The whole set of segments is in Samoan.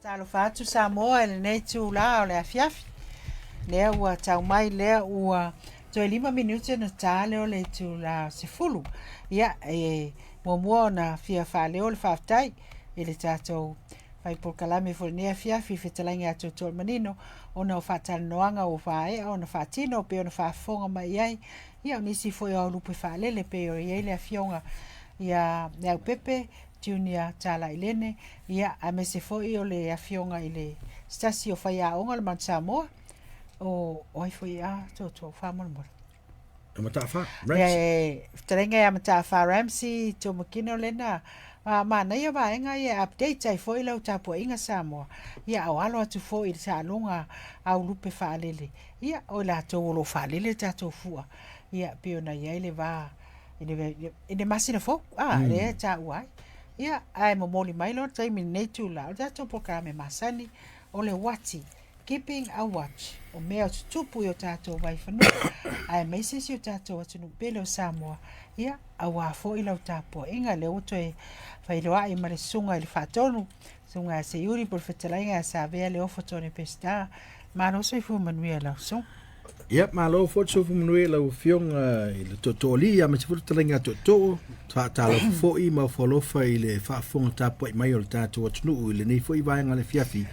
Talofa atu Samoa i lenei itula o le afiafi. Lea ua tau mai lea ua toe 5 minute ona ta lea o le itula 10. Ia, e muamua ona fia faaleo le faafetai i le tatou fai polokalame foi lenei afiafi i fetalaiga ia Tootooalemanino ona o faatalanoaga ua maea ona faatino pei ona faafofoga mai i ai. Ia, o nisi foi o aulupe faalele pei o i ai le afioga ia Leaupepe Junior Talailene, ia, aemaise foi o le afioga i le se tasi o faiaoga o le Mount Samoa, o, o ai foi a Tootoo, faamolemole. E Mataafa Ramsay. E, fetalaiga ia Mataafa Ramsay Tomokino lena. Ma manaia vaega ia e update ai foi lau tapuaiga Samoa. Ia, a o alo atu foi i le taaloga au lupe faalele. Ia, o i latou o lo o faalele le tatou fua. Ia, pei ona i ai le va i le, i le masina fou, a, lea e taua ai. Ia, ae momoli mai loa le taimi i lenei itula, o le tatou polokalame masani, o le uati, Keeping a Watch, o mea o tutupu i o tatou vaifanua, aemaise si o tatou atunuu pele o Samoa, ia, auā foi lau tapuaiga, lea ua toe feiloai ma le susuga i le Faatonu, susuga ia Seiuli po o le fetalaiga ia Savea Leofo Tone Peseta. Malo soifua manuia i lau susuga. Ia, malo foi le soifua manuia i lau Afioga i le Tootooalii, aemaise foi le fetalaiga a Tootoo. Faatalofa foi ma ofo alofa i le faafofoga tapuai mai o le tatou atunuu i lenei foi vaega o le afiafi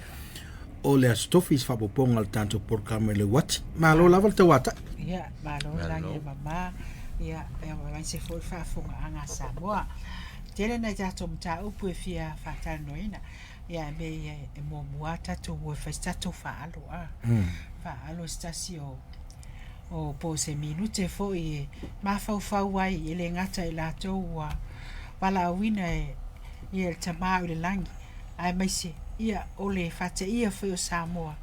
o le Aso Tofi i se faaopoopoga o le tatou polokalame i le uati. Malo lava le tauatai. Ia, malo le lagi e mama. Ia, aemaise foi le faafofogaaga a Samoa. Tele nai tatou mataupu e fia faatalanoaina. Ia, ae mea ia e muamua lava tatou o e fai se tatou faalo, a. Faalo se tasi o o po o se minute foi e mafaufau ai, e le gata i latou ua valaauina e ia le Tama o i le lagi, aemaise ia o le faateia foi o Samoa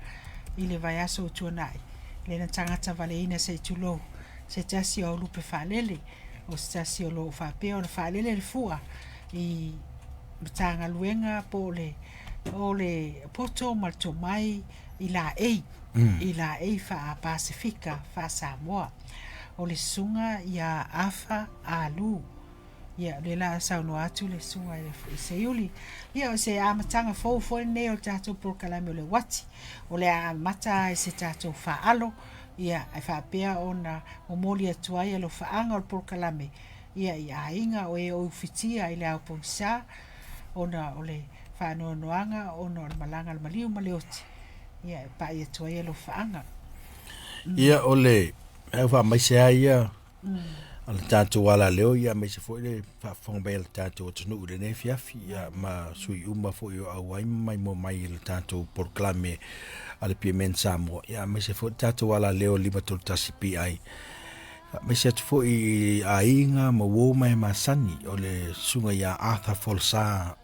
i le vaiaso ua tuanai, lea na tagata valeina se i tulou se tasi o aulupe faalele, o se tasi o lo o faapea ona faalele le fua i Matagaluega po o le o le poto ma le tomai i laei, i laei faa-Pasefika, faa-Samoa. O le susuga ia Afa Alu. Ia, o lea la a saunoa atu le susuga i le Seiuli. Ia, o se amataga fou foi lenei o le tatou polokalame o le uati. O le a amata lava i se tatou faaalo, ia, e faapea ona momoli atu ai alofaaga o le polokalame, ia, i aiga o e o ufitia i le ao pogisa, ona o le faanoanoaga ona o le malaga a le maliu ma le oti, ia, e pai atu ai alofaaga. Ia, o le au faamaise lava ia a le tatou alaleo, ia aemaise foi le faafofoga mai a le tatou atunuu i lenei afiafi, ia ma sui uma foi o auai ma maimoa mai i le tatou polokalame a le PMN Samoa, ia aemaise foi le tatou alaleo 531 PI. Faamaise atu foi i aiga ma uo ma e masani o le susuga ia Arthur Folsa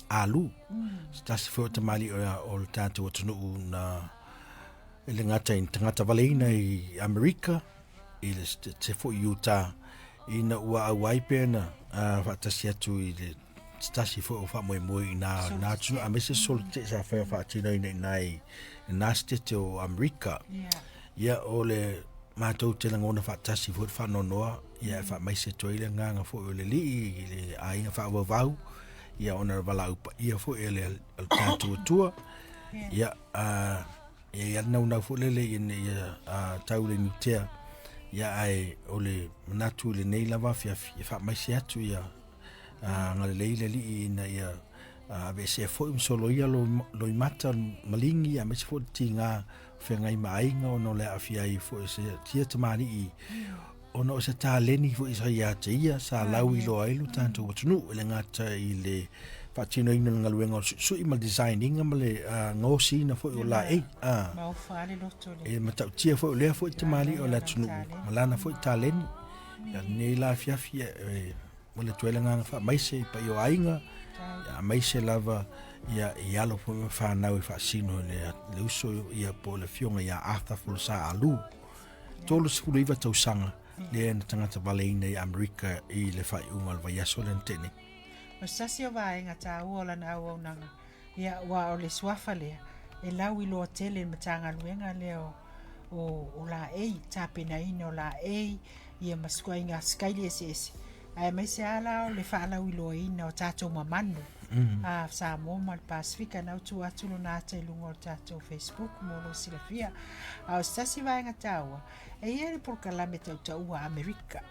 Alu, se tasi foi o tamalii o le tatou atunuu na e le gata i tagata valeina i Amerika, i le se foi Utah, ina ua auai pea na faatasi atu i le se tasi foi o faamoemoe i nā nā atunuu aemaise solo te sa whai faatinoina i nā i nā state o Amerika. Ia o le matou te lagona faatasi foi le faanoanoa, ia e faamaise atu ai le agaga foi o le Alii i le aiga faavauvau, ia ona o le valaau paia foi a le tatou Atua. Ia, e i ai le naunau foi lele ina ia tau le niutea, ia ae o le manatu i lenei lava afiafi e faamaise atu ia agalelei le Alii ina ia aveesea foi ma soloia loimata maligi aemaise foi le tiga feagai ma aiga ona o le aafia ai foi o se tia tamalii ona o se taleni foi sa ia te ia sa lauiloa ai lo tatou atunuu e le gata i le faatinoina o le galuega o le suisui ma le design ina ma le gaosiina foi o laei. E matautia foi o lea foi tamalii o le atunuu ma lana foi taleni. Ia lenei la afiafi e momoli atu ai le agaga faamaise i paia o aiga, aemaise lava ia i alo foi ma fanau e faasino i le uso ia po o le afioga ia Arthur Folasa Alu. 39 tausaga lea na tagata valeina i Amerika i le faaiuga o le vaiaso lea na tea nei. O se tasi o vaega taua o lana auaunaga, ia, aua o le suafa lea e lauiloa tele i le Matagaluega lea o, o, o laei, tapenaina o laei, ia ma ituaiga sikaili eseese, aemaise lava la o le faalauiloaina o tatou mamanu. a Samoa ma le Pasefika. Na ua tuu atu lona ata i luga o le tatou Facebook mo lou silafia. A o se tasi vaega taua, e i ai le polokalame tautaua a Amerika,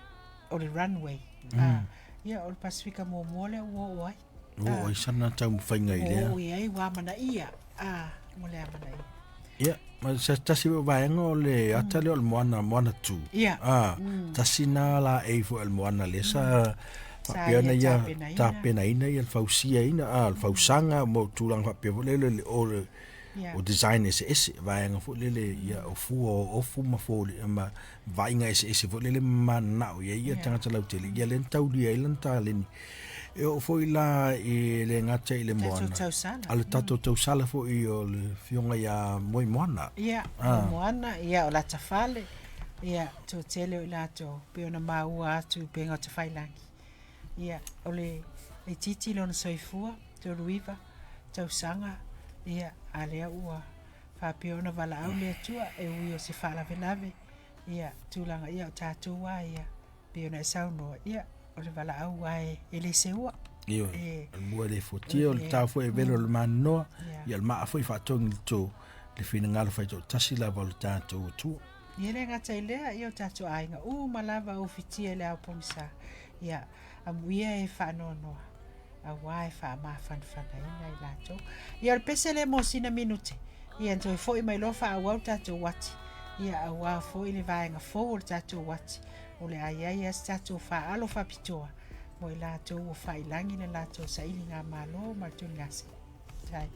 o le Runway. A, ia, o le Pasefika muamua lea ua oo ai. Ua oo ai sana taumafaiga i lea. Ua oo i ai, ua amanaia, a, mo le amanaia. Ia, ma se tasi foi o vaega o le ata lea o le Moana, Moana 2. Ia. A, tasi na laei foi a le Moana lea sa faapea ona ia tapenaina ia le fausiaina, a, le fausaga mo tulaga faapea foi lele o le o design eseese, vaega foi lele ia o fua o ofu ma foli ma vaaiga eseese foi lele ma mananao i ai ia tagata lautele, ia lea na taulia ai lana taleni. E oo foi la i le gata i le moana, a le tatou tausala foi o le afioga ia Moemoana. Ia, Moemoana, ia o Latafale, ia, toatele o i latou, pei ona maua atu i upega o tafailagi. Ia, o le itiiti lona soifua, 39 tausaga, ia, a lea ua faapea ona valaau le Atua e ui o se faalavelave, ia, tulaga, ia, o tatou lava ia, pei ona e saunoa, ia, o le valaau lava e le seua. Ioe, e, o le mua e le fuatia, o le tao foi e velo o le maninoa, ia, o le maa foi e faatogi i le to, le finagalo faitoatasi lava o le tatou Atua. Ia le gata i lea, ia o tatou aiga uma lava o fitia i le ao pogisa, ia, amuia e faanoanoa, auā e faamafanafanaina i latou. Ia o le pese lea mo sina minute, ia toe foi mai loa faaauau le tatou uati, ia auā foi le vaega fou o le tatou uati, o le a i ai lava se tatou faaalo faapitoa mo i latou ua faailagi le latou sailigamalo ma le tuligase. Tai.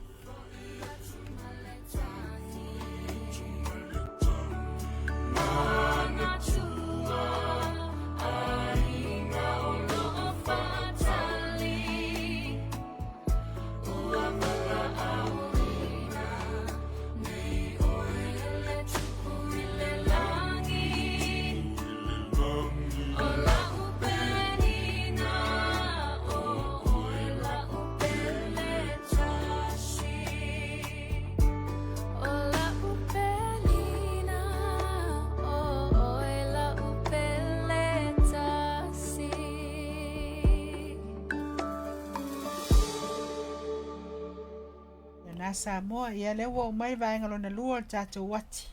Lena Samoa, ia lea ua oo mai le vaega lona lua o le tatou uati,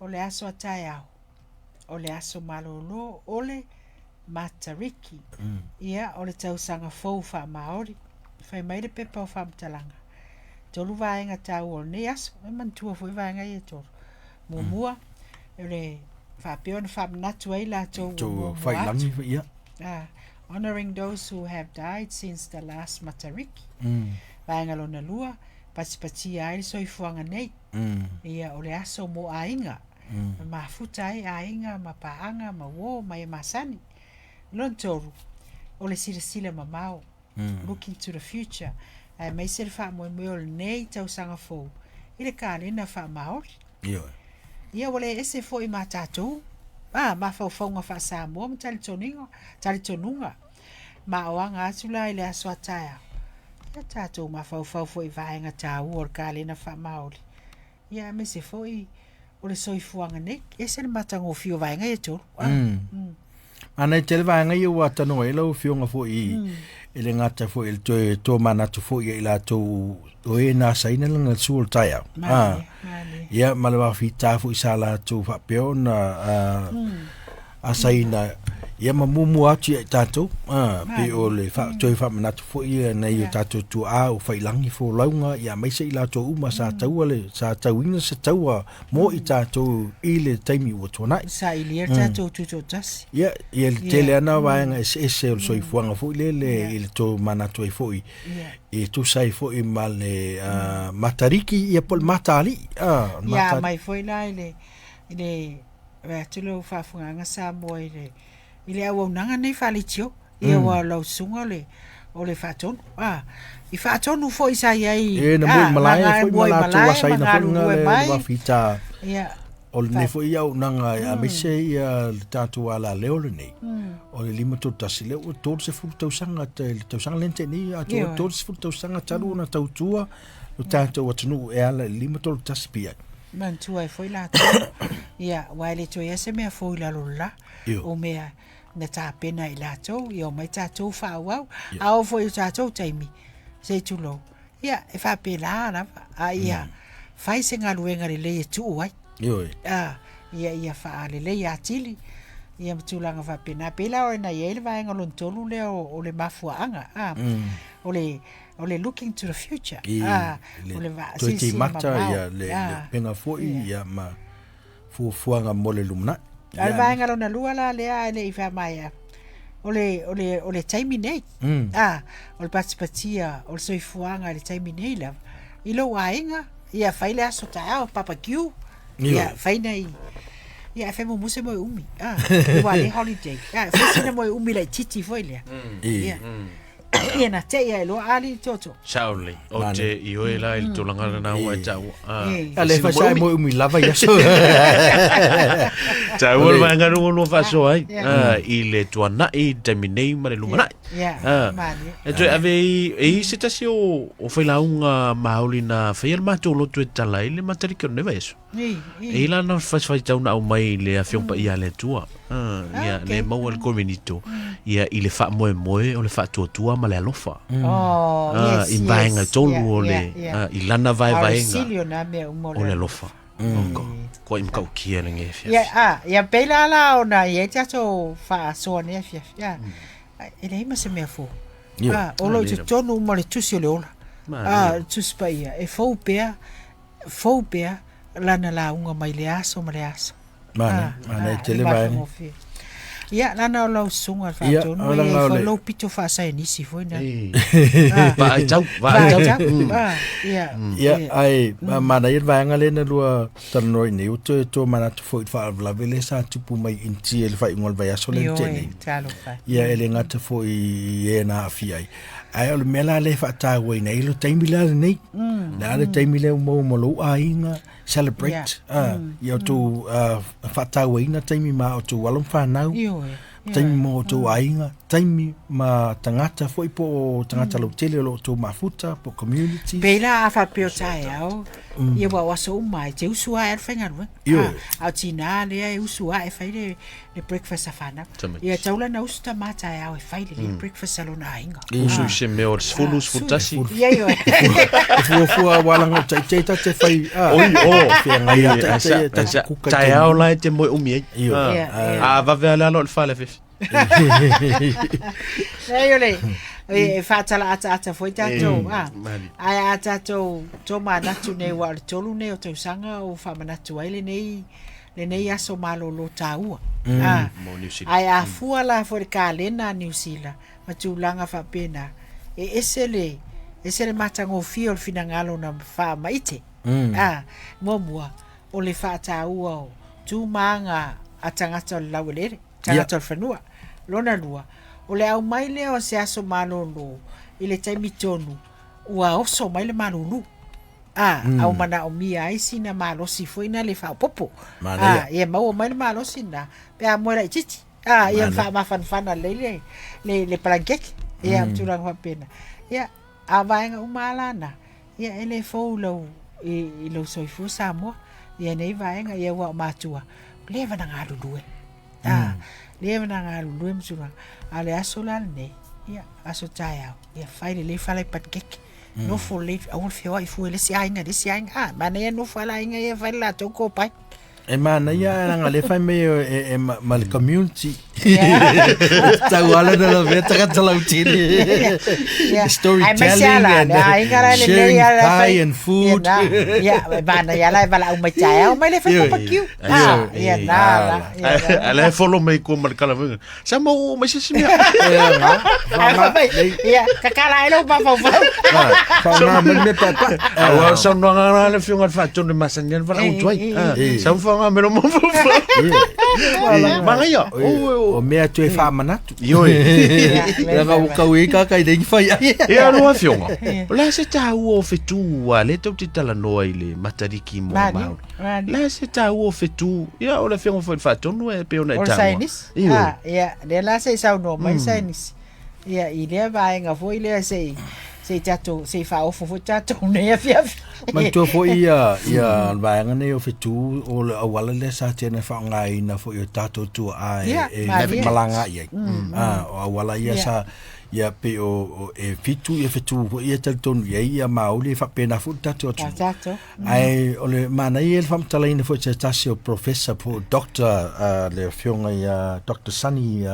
o le aso a taeao, o le aso malolo o le Matariki. Ia, o le tausaga fou faamaori. Fai mai le pepa o faamatalaga. Tolu vaega taua o lenei aso. E manatua foi vaega ia e tolu. Muamua, o le faapea ona faamanatu ai latou ua muamua atu. Ah, honoring those who have died since the last Matariki. Vaega lona lua, patipatia ai le soifuaga nei. Ia, o le aso mo aiga. E mafuta ai aiga ma paaga ma uo ma e masani. Lona tolu, o le silasila mamao, looking to the future, aemaise le faamoemoe o lenei tausaga fou i le kalena faamaori. Ioe. Ia ua le ese foi ma tatou a mafaufauga faa-Samoa ma talitoniga, talitonuga. Ma o aga atu la i le aso a taeao, ia tatou mafaufau foi i vaega taua o le kalena faamaori. Ia aemaise foi o le soifuaga nei, ese le matagofie o vaega ia e tolu. Ah. Mm. Ana e tele vaega ia ua tanoa ai lau afioga foi e le gata foi i le toe tomanatu foi ia i latou o e na asaina lana le sua o le taeao. Malie, malie. Ia ma le vaafita foi sa latou faapea ona asaina ia ma muamua atu ia i tatou, pei o le toe faamanatu foi ia nai o tatou tuaa o faiilagi folauga ia aemaise i latou uma sa taua le sa tauina se taua mo i tatou i le taimi ua tuanai. Sailia le tatou tutoatasi. Ia, ia le tele ana vaega eseese o le soifuaga foi lele i le tomanatu ai foi e tusa ai foi ma le Matariki ia po o le Matalii. Ia aumai foi la i le i le vaai atu lau faafofogaaga Samoa i le i le auaunaga nei faaleitio ia aua o lau susuga o le o le faatonu a i faatonu foi sa i ai E na mua i malae foi ma latou asaina foi lena le mafita ia o lenei foi auaunaga aemaise ia le tatou alaleo lenei o le 531 lea ua 30 tausaga le tausaga lea na tea nei atoa 30 tausaga talu ona tautua lo tatou atunuu e ala i le 531 PI. Manatua ai foi latou, ia, aua e le toe i ai se mea fou i lalo o le la, o mea na tapena e i latou, ia omai tatou faaauau. A oo foi i o tatou taimi, Se i tulou. Ia, e faapelā lava, a ia fai se galuega lelei e tuu ai. Ioe. A, ia faalelei atili, ia ma tulaga faapena. Pei la ona i ai le vaega lona tolu lea o le mafuaaga, a, o le, o le looking to the future, a, o le toe timata ia le upega foi ia ma fuafuaga mo le lumanai. A o le vaega lona lua la lea ae le i faamaea, o le, o le, o le taimi nei, a, o le patipatia o le soifuaga i le taimi nei lava, i lou aiga, ia fai le aso taeao, barbecue, ia fai nai, ia fai muamua se moe umi, a, ua le holiday, a, fai sina moe umi laitiiti foi lea, ia. Ia na te ia e loa ali toto. Sao lelei. O te i oe la i le tulaga lena ua e taua. A le fai sa e moe umi lava i aso. Taua le vaega lua lua faasoa ai i le tuanai i le taimi nei ma le lumanai. E toe ave i, e i se tasi o, o failauga Māori na faia le matou lotu e tala ai le Matariki o lenei vaiaso. E i lana faitau na aumai i le Afioga Paia a le Atua, ia, le maua i le Korinito, ia, i le faamoemoe o le faatuatua ma le alofa. I vaega e tolu o le, i lana vaevaega o le alofa. Koa i matautia lenei afiafi. Ia, a, ia pei la la ona i ai tatou faasoa nei afiafi. A, e leai ma se mea fou. A, o lo o i totonu uma le tusi o le ola. A, le Tusi Paia, e fou pea fou pea lana lauga mai le aso ma le aso. Manaia, manaia tele vaega. Ia, lana o lau susuga le faatonu, e iai foi lou pito faasaienisi foi na. Vaai tau, vaai tau. Ia, Ia, ae manaia le vaega lea na lua talanoa ai nei, ua toe tomanatu foi i le faalavelave lea sa tupu mai i Initia i le faaiuga o le vaiaso lea na tea nei. Talofa. Ia, e le gata foi i e na aafia ai, Ae o le mea la lea e faatauaina ai le taimi la lenei. Le a le taimi lea ua maua ma lou aiga, celebrate, yeah. Ia outou faatauaina taimi ma outou alo ma fanau, taimi ma outou aiga, taimi ma tagata foi po o tagata lautele o lo outou mafuta, po o community. Pei la a faapea o taeao, ia ua o aso uma e te usu ae alu faigaluega. A o tinā lea e usu ae fai le le breakfast a whanau. Ia tau la na usu ta mā taeao e whai le mm. breakfast a lona aiga. Usu i se mea o le sefulu, sefulu tasi. Ia ia. E fuafua walanga o taitei ta te whai. Oi, o. Whia ngai a taitei ta te kuka. Taeao la e te moe umi ai. A vave ale alo o le whale whiwhi. Nei ole, e whaatala ata ata foi tātou. Ai a tātou tō manatu nei wa o le tolu nei o tausanga o whamanatu ai le nei lenei aso malōlō tāua. Mm. Mo New Zealand. Ae a fua la foi le kalena a New Zealand ma tulaga faapena, e ese le, ese le matagofie o le finagalo na faamaite. Mm. A, muamua, o le faataua o tūmāga a tagata o le laueleele, tagata o le fanua. Lona lua, o le aumai lea o se aso malōlō i le taimi tonu ua oso mai le malūlū. A, a ua manaomia ai sina malosi foi na le faaopoopo. Manaia. A, ia maua mai le malosi lena pe a moe laitiiti. A, ia Manaia. faamafanafana lelei le, le, le palankeke. Ia, ma tulaga faapena. Ia, a o vaega uma lava la na, ia e le fou i lou, i, i lou soifua Samoa, ia nei vaega, ia ua o matua, ua leva ona galulue. A, leva ona galulue ma tulaga. A o le aso la lenei, ia, aso taeao, ia fai lelei fala i panikeke. Nofo lelei, aua le feoai fua i le isi aiga, le isi aiga. A, manaia nofo lava le aiga ia e fai le latou kopai. E manaia leaga lea fai mai e, e, ma, ma le community. Tau ala na lavea tagata lautele. Yeah. Storytelling and sharing pie and food. Ia, e manaia la e valaau mai taeao mai le fai barbecue. Ah, ia na la. Ala e follow mai kua ma le kala foi. Sa mau oo mai se isi mea. Ia, kakala ai lou mafaufau. Whaonga mai le mea papa. Aua o saunoaga la le Afioga i le Faatonu e masani ai le valaau atu ai. Sa whaonga mai lou mafaufau. Manaia. O mea toe whaamanatu. Ioe. Leaga ua kau e kaka i lengi whai ai. E alo Afioga. O le a se tāua o whetū a le tau te talanoa i le Matariki mo Māori. Le a se tāua o whetū. Ia o le Afioga foi i le Faatonu e pei ona e O le taua. saienisi. Ioe. Ah, ia, lea la se i saunoa mai saienisi. Ia, i lea vaega foi lea se i, se i tatou, se i faaofo foi tatou nei afiafi. Manatua foi ia, ia le vaega nei o whetū o le auala lea sa tena e faaaogaina foi e o tatou tuaa e, Ia, e malie. malaga ai. Ah, o auala ia sa Ia pei o e fitu ia fetu foi ia talitonu i ai ia maoli e faapena foi le tatou A atunuu. tatou. Ae o le manaia le faamatalaina foi se tasi o professor po o doctor le afioga ia Dr. Sonny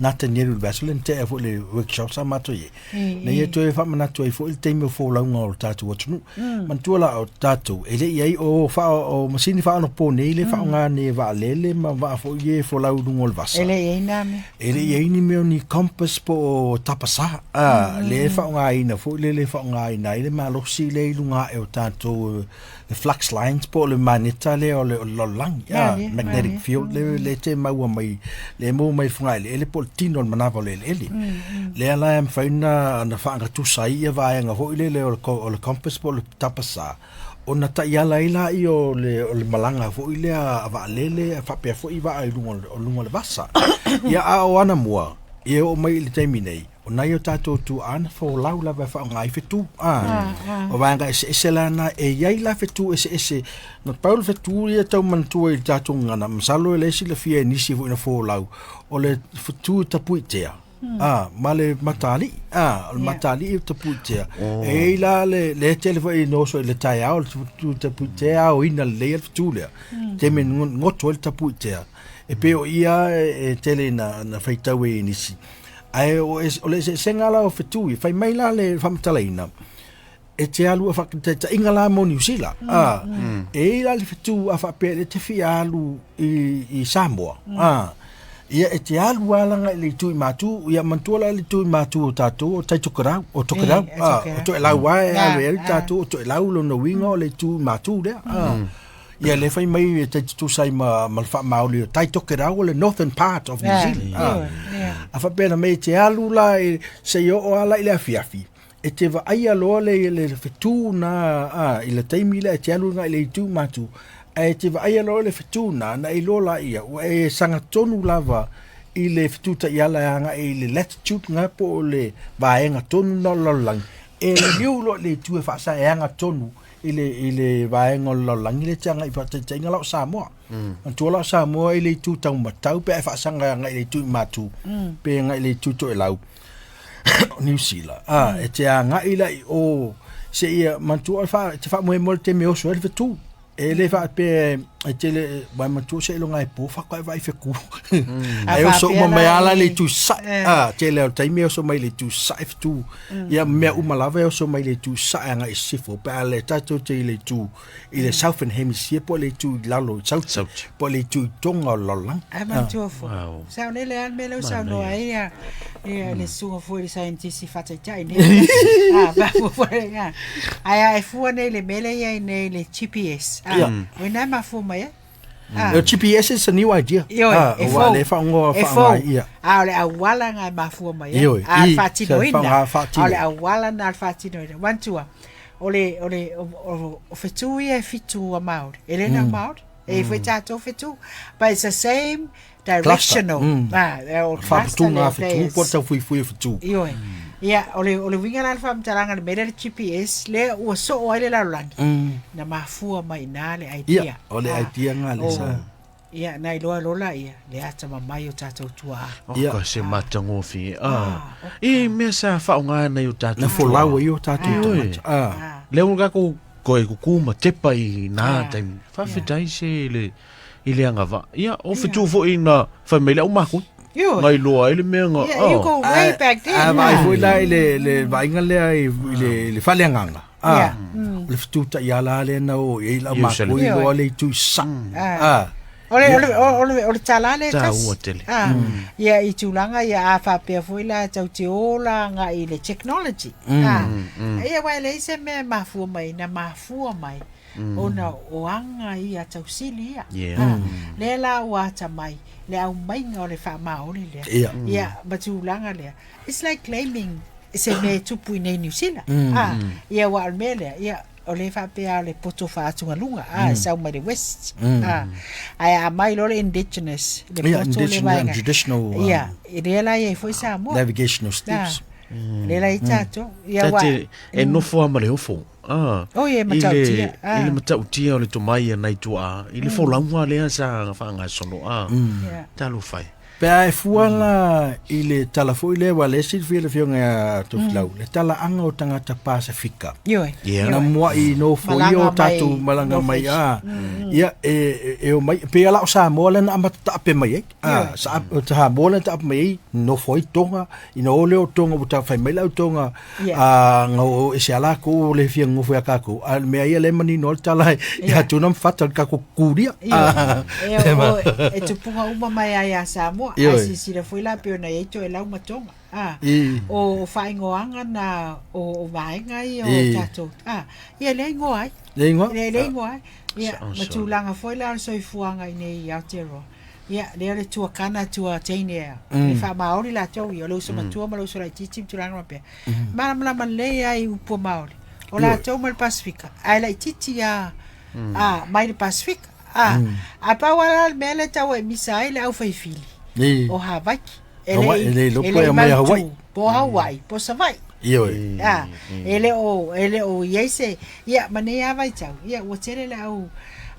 Natanielu i le vaiaso lea na tea foi le workshop sa matou i ai. Na ia toe faamanatu ai foi le taimi o folauga o le tatou atunuu. Manatua la o tatou e le i ai o faa o masini faaonaponei le faaaoga nei e vaalele ma vaa foi ia e folau i luga o le vasa. E le i ai na mea. E le i ai ni mea o ni compass po o tapasā, a, lea e faaaogaina foi le le faaaogaina ai le malosi lea i luga ae o tatou le flux lines po o le maneta lea o le o le lalolagi, a, magnetic field lea lea te maua mai, lea e maua mai i le fogaeleele po o le tino o le manava o le eleele. Lea la e mafai ona ona faagatusa ai ia vaega foi lele o le o le compass po o le tapasā, ona taiala ai laia o le o le malaga foi lea a vaalele faapea foi vaa i luga o luga o le vasa. Ia a o anamua, ia e oo mai i le taimi nei, o nai o tatou tuaa na folau lava e faaaoga ai fetu. O vaega eseese la na, e i ai la fetu eseese. Na pau le fetu ia e tau manatua i le tatou gagana, masalo e le silafia e nisi foi na folau, o le fetu e tapuitea. Ma le Matalii, o le Matalii o Tapuitea. E i ai la le, le tele foi na oso i le taeao, le fetu Tapuitea aoina lelei ai le fetu lea. Taimi e goto ai le Tapuitea. E pei o ia e tele ina na faitau ai e nisi. Ae o o le eseesega la o fetu ia, fai mai la le faamatalaina, e te alu a faataitaiga la mo Niu Sila, e i ai la le fetu a faapea e te fia alu i Samoa, ia e te alu lava laga i le itu i Matu, ia manatua la le itu i Matu o tatou o Tai Tokerau, o Tokerau, o Toelau lava e alu ai tatou, o Toelau lona uiga o le itu i Matu lea. Ia lea fai mai e tai tutusa ai ma le faamaoli o Tai Tokerau o le northern part of New Zealand. A faapea na mai e te alu la se i oo lava la i le afiafi, e te vaaia loa le le fetu na a i le taimi lea e te alu agai i le itu matu, ae e te vaaia loa le fetu na na e iloa laia ua e sagatonu lava i le fetu taiala e agai i le latitude na po o le vaega tonu na o le lalolagi e liliu loa i le itu e faasa e agatonu i le i le vaega o le lalolagi lea e te agai i faataitaiga la o Samoa. Manatua la o Samoa i le itu taumatau pe a e faasaga agai i le itu i matu pe agai i le itu Toelau. o Niu Sila, a, e te agai la i o seia manatua oe e te faamoemoe i le taimi e oso ai le fetu. E le faapea e tele, uae manatua seiloga e po faatoa e vaai fetu. Ae oso uma mai lava la i le itu sae, a, tele o taimi e oso mai i le itu sae fetu. Ia ma mea uma lava e oso mai i le itu sae agai i sisifo, pe a le tatou te i le itu i le Southern Hemisphere po o le itu i lalo i South, South. po o le itu i tonga o le lalolagi. Ae manatua foi. Wow. Sao nei le a le mea lea ua saunoa ai ia ia le susuga foi i le scientist faataitai nei. Ah, mafua foi le ah. Ae a e fua nei i le mea lea e i ai nei le GPS. Ah, Ia. o ina e mafua mai ai. Ah. O GPS is a new idea. Ioe, Ah, e ua fou. le faaaoga E faaaoga fou. ai, ia. A o le auala na e mafua mai ai. Ioe, A o le i, faatinoina. sa faaaoga faatino. A o le auala na o le faatinoina. Manatua, O le, o le, o, o, o fetu ia e fitu a Māori. E le na Māori. E i foi tātou fetu. But it's the same directional. Ah, e o cluster Whaputunga le fetu, po tau fuifui o fetu. Ioe. Ia, o le, o le uiga la le faamatalaga le mea lea le GPS, lea ua soo ai le lalolagi, na mafua mai i ina le idea. Ia, o le idea nga le sa. Ia, na iloa loa laia, le atamamai o tātou tuaa. Ia. Oka se matagofie. Ah. I mea sa faaaoga nei o tatou Na folau ai o tātou Ioe. tagata. Ah. Lea ua tatou koe kuku ma tepa i nā Ah. taimi. Faafetai se i le i le agavaa. Ia, o fetu foi na fai mai le au makui. Ioe. Ngai loa ai le mea nga. Yeah, you go way back then. A vaai foi la i le le vaaiga lea i i le i le faleagaga. Ah. Yeah. O le fetu taiala lea na o i ai lau Usually. makui loa le itu i sae. Ah. Ah. O le, o le, o le, o le tala lea e tasi. Taua tele. Ah, ia i tulaga ia a faapea foi la tau te ola agai i le technology. Ah, ia aua e leai se mea e mafua mai, na mafua mai ona o aga ia tausili ia. Yeah. Ah, lea la ua atamai le aumaiga o le faamaoni lea. Ia. Ia, ma tulaga lea. It's like claiming se mea e tupu i nei Niu Sila. Ah, ia aua o le mea lea, ia, o lea e faapea o le poto faatugaluga, ah, e sau mai le West. Ah, ae a aumai loa le indigenous, le Ia, poto le indigenous and vaega. traditional, Ia, lea la e i ai foi Samoa. Navigational Ah, steps. lea la e i tatou. Ia, aua. Ta te e nofo lava ma le ofo. Ah. Oh, ia, e matautia. Ah. I le matautia o le tomai a nai tuaa, i le folauga lea sa faagasolo. Ah. Ia. Talofa e. Pe a e fua la i le tala foi lea ua le silafia le afioga ia Tofilau, le talaaga o tagata Pasefika. Ioe. Yeah. Na muai nofo Malaga ia o mai tatou malaga nofo mai i- a. Ia e e o mai pe ala o Samoa lea na amata taape mai ai. A sa o Samoa lea na taape mai ai nofo ai Tonga ina o lea o Tonga ua tau fai mai le au Tonga Yeah. a ngau e se ala ko le fia ngofo ia kākou. A le mea ia le manino o le tala ia tuna mfata le kākou kukuria. Ioe. E, o, e tupuga uma mai ai a Samoa, Ioe. a sisila foi la pe ona i ai Toelau ma Tonga. A, I. o whaingoanga na o vaenga ia o I. tātou. A, ia le ingoa ai. Le ingoa? Le ingoa ai. Ia, Sounds ma tūlanga foi la o le soifuaga i nei i Aotearoa. Ia, lea o le tuakana tua teine ea. Le whaamaori la tau ia, o le uso matua ma le uso laitiiti ma tūlanga mapea. Malamalama lelei ai upu a Māori. O Ioe. latou ma le Pasifika. Ae laitiiti a, a, mai le Pasifika. A, a pau ala le mea lea tau e misa ai le au faifili. I. O Hawaiki. E Hawaii, le e le iloa po e mai mautu, Hawaii. Po Hawaii, po Savaii. Ioe. A, e le o, e le o i ai se, ia, ma nei lava i tau. Ia, ua tele le au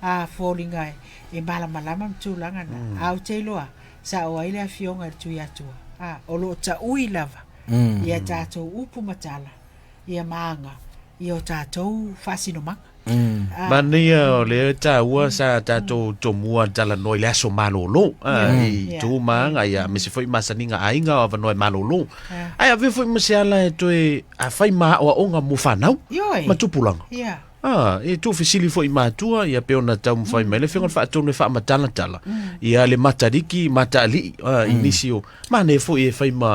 a, foliga e, e malamalama ma tulaga na. A ou te iloa, sa o ai le afioga i le tui atua. A, o loo taui lava. Ia tātou upu ma tala, ia maaga, ia o tātou faasinomaga. A, Manaia o le tāua sa tātou tomua talanoa i le aso malolo. I Yeah. tū maanga ia me se foi masaninga aiga o avanoa e malolo. Yeah. Ai ave foi ma se ala e toe a whai maa o onga mo whanau. Ioe. Ma tupulanga. Ia. Ah, e tū fesili foi mātua, ia pe ona tau mwhai mai le whinga whaatonu e whaamatalatala. Ia le matariki, mataali'i, i nisi o, mane foi e whai ma,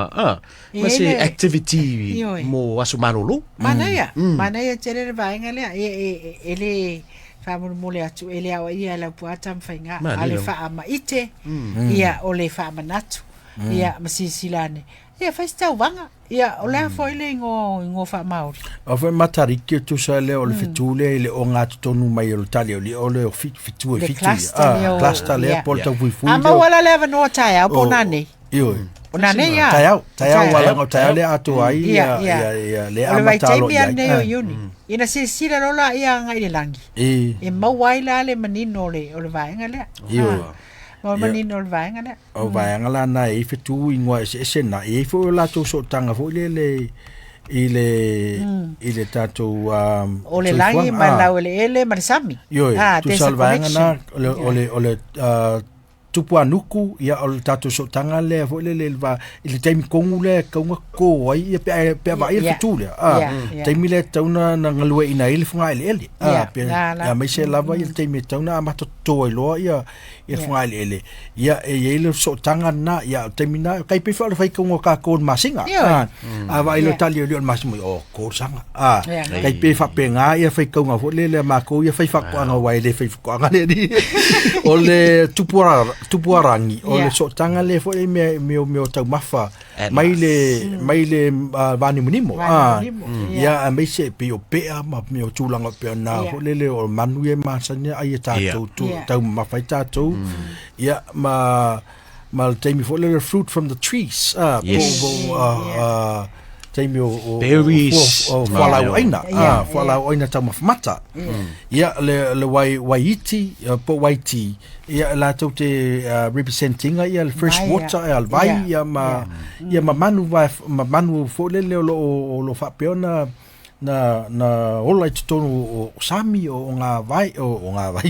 E ma se le- activity Ioe. mo aso malolo. Manaia, manaia tele le vaega lea, e, e, e, e le faamolemole atu, e le aoaia e lau puata ma faiga, Manaia a le lava. faamaite, ia, o le faamanatu, ia, ma silasila ane. Ia, fai se tauvaga, ia, o le a foi le igoa igoa faamaori. O foi matariki o tusa lea o le fetu lea i le o ngā totonu mai o le tali o le o le o fitu e Le fitu ia. cluster Ah, lea o- cluster lea yeah. po o le taufuifui A lea o- maua la le avanoa taeao po o nanei. Ioe. O nanei ia. Taiao, taiao Taiao. wala ngau taiao le atoa ai Ia, ia, ia. ia, ia, le O le amata alo vaitaimi i ai. anei o Ah. Iuni. Ina silasila loa la ia agai i le lagi. I, E maua ai la le manino o le, o le vaega lea. Ioe. Ah, ma o le Ia. manino o le vaega lea. o vaega la na e fetu ingoa ese ese na. E foi o latou sootaga foi le le i le i le tatou O le lagi soifuaga. ma le Ah. laueleele ma le sami. Ioe, Ah, there's tusa a le vaega na, connection. o le, o le, o le tupuanuku, ia o le tatou sootaga lea foi le le va i le taimi kongu lea kaunga ko ai ia pe pe vai le Yeah. fetu lea. Ah, Yeah, yeah. taimi lea tauna na ngalue ina ai le funga eleele. Ah, Yeah, pe la, la. ia mai se lava ia le taimi tauna amata toto ai loa ia ia Yeah. funga eleele. Ia e i ai le sootaga na ia o taimi na kai pe fa le fai kaunga ka ko le masinga. Ioe. Ah, a vai le Yeah. tali o le masinga o ko sanga. Ah, Yeah. kai pe fa pe ngā ia fai kaunga fo le le mako ia fai whakoanga wai le fai whakoanga le ni. O le tupuarangi, o le Yeah. sootaga le fo le mea mea mea o taumafa At mai le mai le vanimonimo. Ah, Vanimonimo, yeah. ia a mai se pe o pea ma mea o tūlanga pea nā Yeah. fo le le o manu e masani ai e tātou tu Yeah. taumafa i tātou. Ia ma ma le taimi fo le le fruit from the trees. Ah, Yes. po, po, ah, ah, taimi o, o, Berries. o, o, fualau aina. Yeah, Ah, yeah. fualau aina taumafamata. Ia le le wai waiti po waiti ia latou te representinga ia le fresh Vai, ia. water ia le vai Yeah, ia ma ia ma manu vai ma manu fo le le o lo o lo faapea ona na na ola i totonu o o sami o o ngā vai o o ngā vai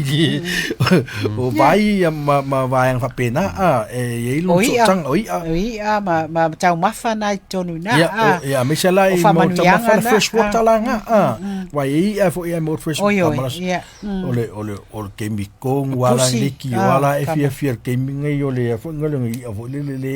o vai ia ma ma vaega faapena a e i ai O lona ia. sootaga o ia O ia ma, ma taumafa na i totonu i na. Ia, Ah, o, ia, me se la O i mo faamanuiaga taumafa le na, fresh water ah. la ngā, ah. Wai e ia fo ia mo fresh Oi, oi, malas- ia. O le, o le, o le kemi kongu ala Pusi, liki o ah, ala e kama. fia fia le kemi ngai o le fo ngale ngai ia fo le le le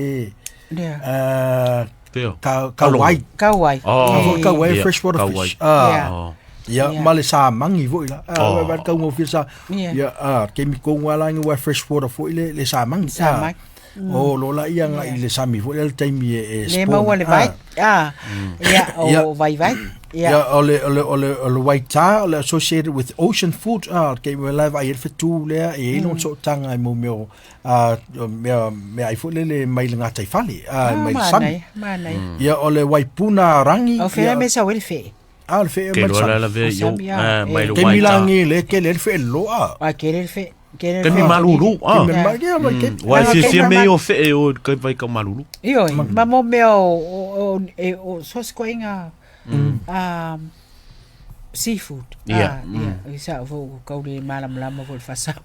Lea. ah, Peo. ka ka wai. Kauai. Oh. Ka fo ka wai Yeah, fresh water ka fish. wai. Ah, Yeah. Oh. ia Yeah. ma le sa mangi foi la. Ah, Oh. wa ka ngo fia sa. Yeah. Ia ah, kemi kongu ala ngai wa fresh water foi le le sa mangi. Sa mangi. O lo la ia ngai le sami foi le taimi e e Le spawn. maua le vai. Ah. Ah. Ia, Ia. o vai vai. Ia. Yeah, o le o le o le o le waita o le associated with ocean food ah ke me la vai fetu le e no so tanga mo meo ah mea mea ai foi le le mai le ngā tai fale ah Ah, mai le sami. manai, manai. Ia o le waipuna rangi O fea ia me sa wele fe. ah le fe Ke mai le loa la sami. la ve O yo sami, ah, mai le Ke waita. milangi le ke le fe loa. A ke le fe. Taimi malulu, ah. Taimi Ua e fiafia mea ia o fee o kai vai kau malulu. Ioe, ma mo mea o, e, o so se koiga seafood. Ia. Ah, ia, i sa fo kau le malamalama fo le fasa.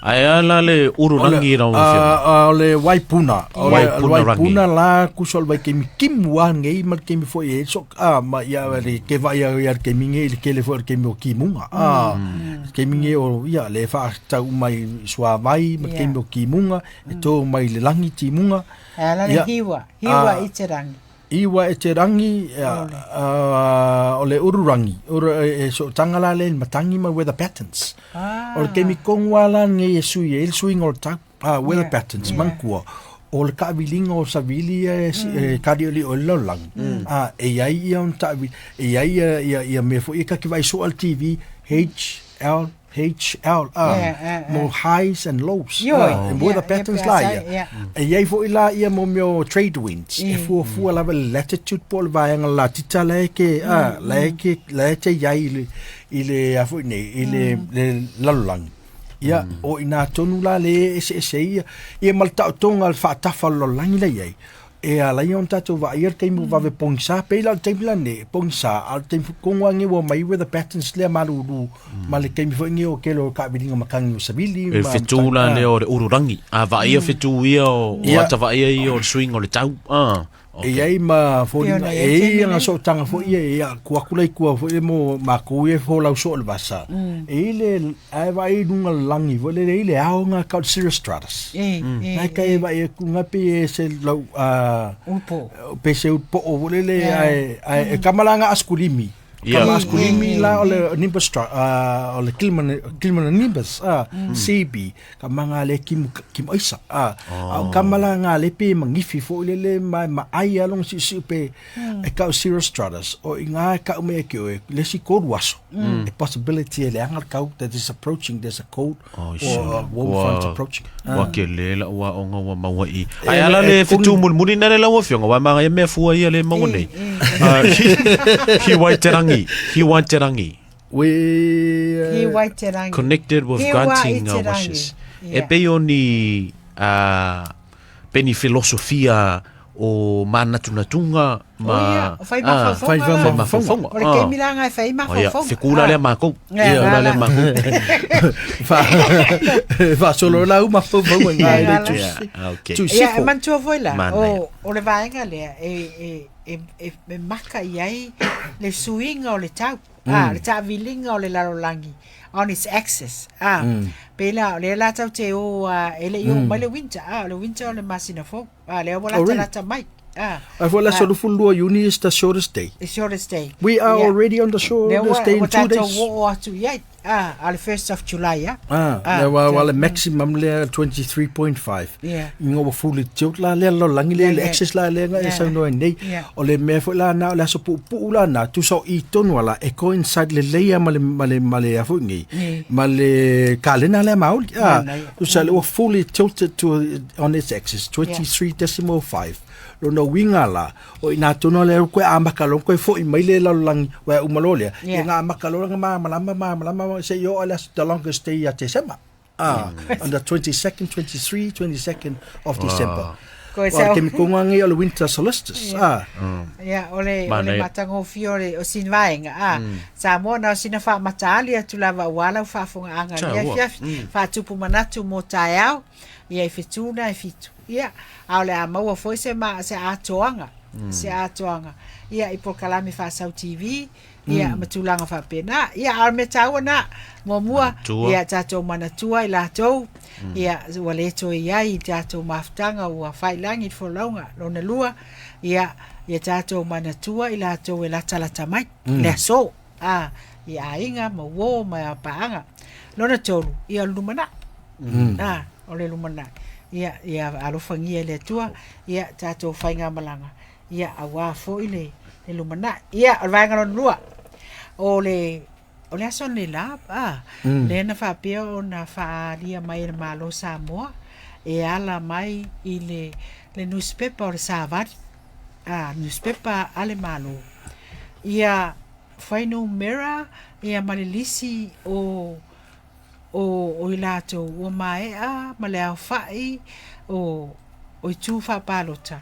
Ae a la le ururangi rau afioga. O le waipuna. O le Waipuna rangi. waipuna la kuso le waikemi kimu a ngei ma le kemi foi e so a ma ia le ke vai ia le kemi ngei le kele foi le kemi o kimunga. A kemi ngei o ia le fa tau mai sua vai ma le kemi o kimunga e tō mai le langi timunga. Ae la le Ia. hiwa, hiwa Ah. i te rangi. Iwa e te rangi o le ururangi uru, e, e so tanga la le matangi ma weather patterns. Ah. O le kemi kongua la ngei e sui e le suiga o le tau weather Yeah, patterns yeah. mankua o le taaviliga o savili e, e kalioli o le lalolagi e iai ia ona taavili e iai ia, ia, ia mea foi e kake vaaisoa le TV H L H L Yeah, yeah, mo highs and lows Ioe, e yeah, weather yeah, patterns pe la asai, ia yeah. e iai foi la ia mo mea o trade winds e fuafua lava le latitude po o le vaega la tita la e ke la e ke la e te iai i le i le a foi nei i le le lalolagi ia o ina tonu la le ese ese ia ia ma le taotoga le faatafa o le lalolagi la iai e ala ia ona tatou vaaia le taimi vave pogisa pei la o le taimi lanei pogisa a o le taimi kogo age ua mai weather patterns lea malūlū ma le taimi foi age o kele o taaviliga matagi o savili E ma fetu la matagi- lea o le ururangi. A vaaia fetu ia o, o Ia. ata vaaia ia o le suiga o le tau. Ah. E iai ma foliga Pei ona e iai i taimi aga nei. sootaga foi ia e ia ku aku lai kua foi le mo makou ia e folau soo le vasa. E i le ae vaai i luga o le lagi foi lele i le aoga ka o le cirrus stratus. E, e, Nai ka e vaai aku nga pe e se lau upo. pe se upoo foi lele Yeah. ae ae e kamalaga askulimi. Yeah. Kama askulimi la o le Nimbus o le Kiliman Kiliman Nimbus CB ka manga le kim kim aisa oh. Kamala le pe mangifi fo le le ma ma ai along si si pe e ka o cirrus stratus o inga ka o me ke o le si cold waso a possibility e le anga kau that is approaching, there's a cold Oh, or sure. a warm front approaching. Ua ke le la ua onga ua maua i. E, Ai ala e, le koni- fetu mulimuli nare lau afioga, wa manga ia mea fua ia le maua nei. Ah, hi wai te rangi, hi wai te rangi. We Hi wai te rangi. Connected with Hi wai granting te our rangi. wishes. E Yeah. pei o ni pe ni filosofia o manatunatuga O ia, ma o whai mafaufauga whai la. whai mafaufauga. O le keimi la ngai whai O ia, mafaufauga. fekula lea mākou. Yeah, Fekula la, lea la. mākou. fa fa solo la uma fo fo ngai le Yeah, tu Yeah, okay. tu Ia, e sifo mantua foi la, Manaia. o le vaega lea, e, e, e, e, e maka i ai le suiga o le tau, le taaviliga o le lalolagi, on its axis. Ah, pe la, o le la tau te o, e le i o mai le winter, o le winter o le masina fou, lea ua Oh, lata really? lata mai. Ah, I feel like solo fulua uni is the shortest day. the shortest day. We are Ia. already on the Lea shortest ua, day in ua 2 tatou days. oo atu i ai, a le 1st of July, ah. Ah, le wa wa le maximum le 23.5. Yeah. Inga ua fully tilt la le lo langi le Yeah, le yeah. access la le nga e Yeah. saunoa nei. Yeah. O le mea foi la na o le aso puupuu la na tusa o i tonu ala e coincide le leia ma le ma le ma le a foi nei. Yeah. Ma le kalena le maoli. Ah, Yeah, yeah. tusa le ua fully tilted to on its axis 23.5. Lona uiga la o ina tonu le koe amaka lo koe foi mai le lalolagi ua uma loa lea. Yeah. Ia nga amaka loa nga malamalama malamalama se i oo le aso the longest day ia Tesema. On the 22nd, 23, 22nd of December. Koe O sau- le taimi kogo age o le winter solstice. Ah, Ia, o le, o le Manaia. matagofie o le o sina vaega. A, Samoa na o sina faamataali atu lava ua lau faafogaaga Cha, ia ua. afiafi. Faatupu manatu mo taeao, ia i fetū na e fitu. Ia, a o le a maua foi se, ma, se atoaga. Se atoaga. Ia, i polokalame faasau TV, ia, ma tulaga faapena. Ia, a o le mea taua na, muamua, Manatua. ia, tatou manatua i latou, ia, ua le toe iai i tatou mafutaga ua failagi i le folauga. Lona lua, ia, ia tatou manatua i latou e latalata mai, le aso, a, i aiga ma uō ma paaga. Lona tolu, ia o le lumanai. A, o le lumanai. Ia, ia alofagia e le Atua, ia tatou faigamalaga, ia auā foi le, le lumanai. Ia, o le vaega lona lua, o le o le aso le la lea na faapea ona faaalia mai e le Malo Samoa e ala mai i le le newspaper o le Savali newspaper a le Malo ia fuainumera ia ma le lisi o o i latou ua maea ma le aofa'i o o itu faapalota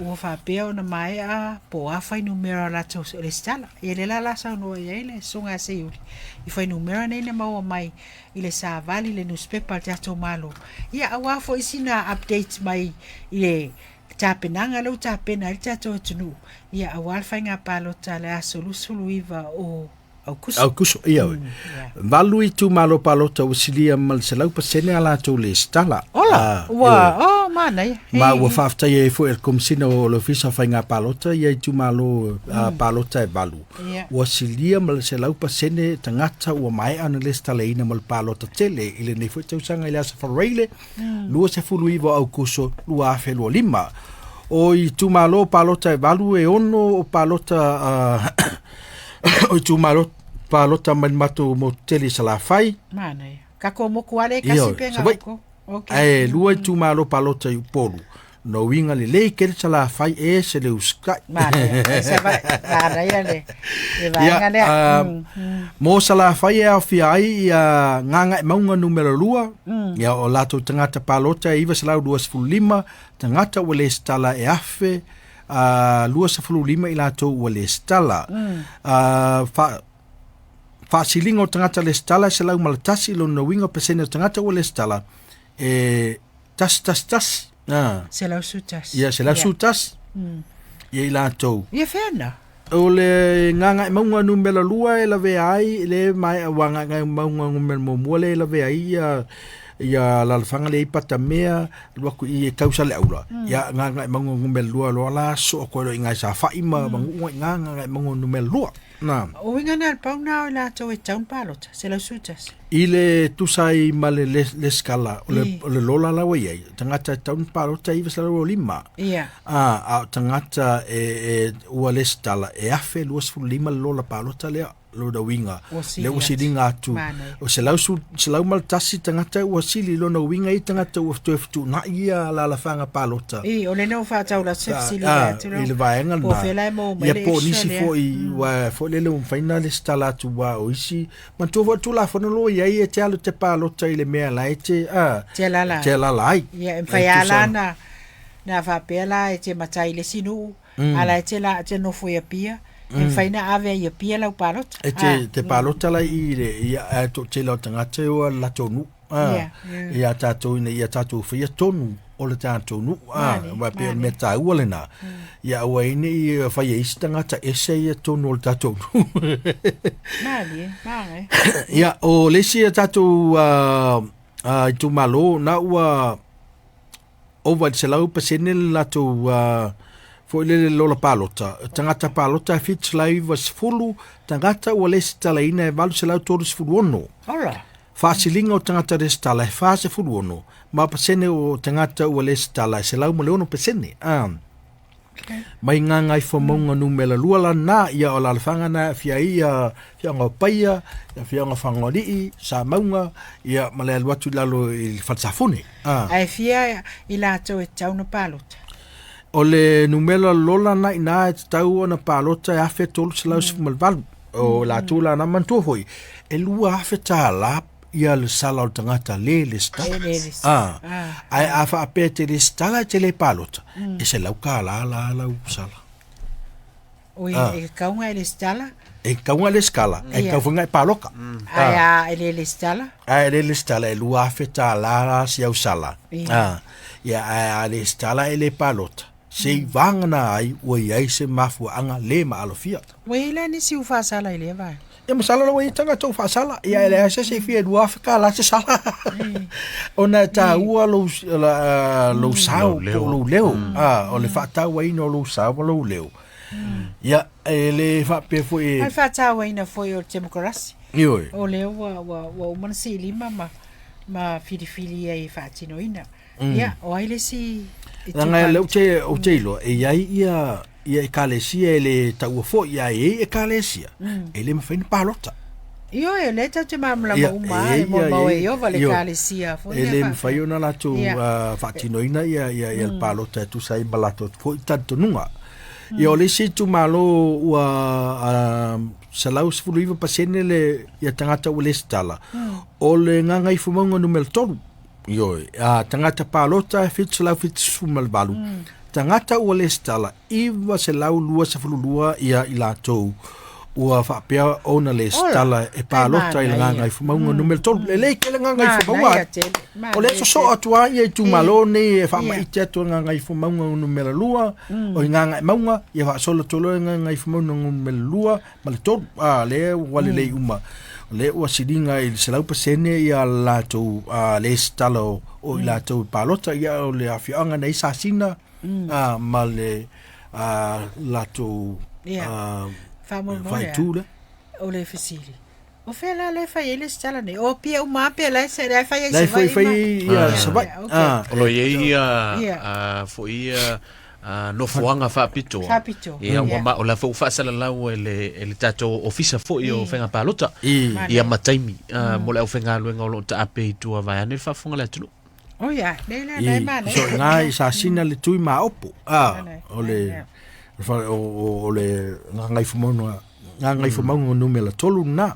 ua faapea ona maea po o a fuainumera o latou resitala. Ia lea la o le a saunoa i ai le Susuga ia Seiuli i fuainumera nei na maua mai i le savali i le nusipepa a le tatou Malo, ia aua foi sina update mai i le tapenaga lea ua tapena ai le tatou atunuu, ia aua le faiga palota i le aso 29 o Aukuso. Aukuso, ia oe. Valu itumalo palota ua silia ma le 100% a latou lesitala. Ola, Ah, ua, ioe. oh, manaia. Ma ua faafetaia ai foi e le Komesina o le Ofisa o Faiga Palota ia itumalo palota e valu. Ia. Ua silia ma le 100% tagata ua maea ona lesitalaina mo le palota tele i lenei foi tausaga i le Aso Faraile 29 o Aukuso 2025. O itumalo palota e valu e ono o palota o itumalo palota mai le matou motu tele i Salafai. Manaia. Kako moku ale Ia, kasi pe ngā Savaii. oko. Okay. Ae lua itumalo palota i Upolu. No uiga lelei kele Salafai e se le usikai. Manaia. E Savaii. Manaia le, le Ia, vaega lea. ah, mo Salafai e aofia ai ia Gagaemauga numera 2, ia o latou tagata palota e 925, tagata ua lesitala e afe 25 i latou ua lesitala. Ah, faasiliga o tagata lesitala e 101 lona uiga o pasene o tagata ua lesitala e 111. Ah, 111. ia 111 ia i latou. Ia whena. O le Gagaemauga numera 2 e lavea ai le mai ua Gagaemauga numera muamua le e lavea ai ia ia lalafaga le i patamea luaku i e tausa le aula. Ia Gagaemauga numera 2 loa la so ko lo ingai sa fai ma mangu i Gagaemauga numera 2. Na. O winga nā pau nā o latou e taun palota. 111. I le tusa ai ma le le skala o le I. o le lola la ua i ai tagata e taun palota e 905. Ia. A, a o tagata e, e ua lesitala e 1025 le lola palota lea lona uiga. Ua sili Lea ua atu. siliga atu. Manaia. O selau su, selau ma le tasi tagata ua sili lona uiga i tagata ua toe fetuunai ia lalafaga palota. I, o lena ua faataula se fesili Ah, atu i le vaega Po lena. whela e mō mai Ia le po o extra nisi lea. foi ua foi lele ua mafai ona lesitala atu ua o isi. Manatua foi Tulafono loa i ai e te alu te palota i le mea la e te, ah, Te alala. te alala ai. Ia, e E mawhai ala tusa- na, na whapea la e te matai le sinu, ala e te la te nofo ia pia, e mawhai na ave ia pia lau palota. E te, te palota la i le ia a to tele o tagata e o latou nuu. Ah, Ia, ia. ia tatou ina ia tatou faia tonu o le tatou nuu. Ah, Mane, ua pei o le mane. mea taua lena. Ia aua ai nei faia isi tagata ese ia tonu o le tatou nuu. Mani, mane. Ia, o le isi a tatou itumalo, na ua ova i le 100% le latou foi lele lola palota. Tagata palota e 790, tagata ua lesitalaina e 836. Ora. Faasiliga o tagata lesitala e 46, ma pasene o tagata ua lesitala e 106%. Ah. Mai Gagaifomauga numera 2 lana, ia o lalafaga na fia ia fiaga o Paia, ia fiaga Fagoalii, Samauga, ia ma le alu atu i lalo i le Falesafune. Ah. Ae fia i latou e tauna palota. O le numera lola na ina e tatau ona palota e 1318. O latou la na manatua foi, e 2000 tālā ia le sala o le tagata le lesitala. E le lesitala. Ah. Ah. Ae a faapea e te lesitala e te le palota, e $100 la lau sala. O i, Ah. e kaunga e lesitala, E kauga le skala, e Ia. kaufaga e paloka. ae a e le lesitala, Ae le lesitala e $2,000 la si au sala. Ia. Ah. Ia ae a lesitala e le palota. Se i vagana ai ua i ai se mafuaaga le maalofia. Ua i la nisi u whaasala i lea vai. Ia masalo ua i tagata ua faasala. Ia e leai se se fia $2,000 se sala. Ona e taua lou, la, lou sao Lou leo. po o lou leo. Ah, o le faatauaina o lou sao ma lou leo. Ia, e le faapea foi Ai e... whaatauaina foi o le demokrasi. Ioe. O lea ua, ua, ua uma na silima ma, ma filifili ai e faatinoina. Ia, o ai le si i Langa le tupalota. ute o te iloa, e iai ia ia ekalesia e le taua foi ia e i ekalesia. E le mawhai na palota. Io e le tau te mamlama Ia, uma, e e mo ia, mau e e iova le io. kalesia foi E lea le whaapea. mawhai ona latou Ia. faatinoina ia ia ia le palota e tusa ai ma latou foi talitonuga. Ia o le isi itumalo ua 119% le ia tagata ua lesitala, o le Gagaifomauga numera 3. Ioe, a tagata palota e 778, tagata ua lesitala 922 ia i latou ua faapea ona lesitala e palota i le Gagaifomauga numera 3. Lelei tele Gagaifomauga. O le sosoo atu lava ia itumalo nei e faamaite atu e Gagaifomauga numera 2, o i Gagaemauga, ia faasolo atu loa e Gagaifomauga numera 2 ma le 3. A, lea ua lelei uma. O lea ua siliga i le 100% ia latou lesitala o i latou i palota, ia o le afioaga nei Sasina, ma le latou faaitu lea. O le fesili, o fea la lea e fai ai le lesitala nei? O Apia uma lava pe la e fai ai Savaii? Fai ia Savaii. O lo o i ai ia foi ia nofoaga faapitoa. Ia ua ma o la foi ua faasalalau e le tatou ofisa foi o faiga palota ia ma taimi mo le aufaigaluega o lo o taape i tua vaeane le faafofoga a le atunuu. O ia, nei la nei ma nei. So nga i sa sina le tui ma opo. Ah, o le o le Gagaifomauga Gagaifomauga numera 3 na.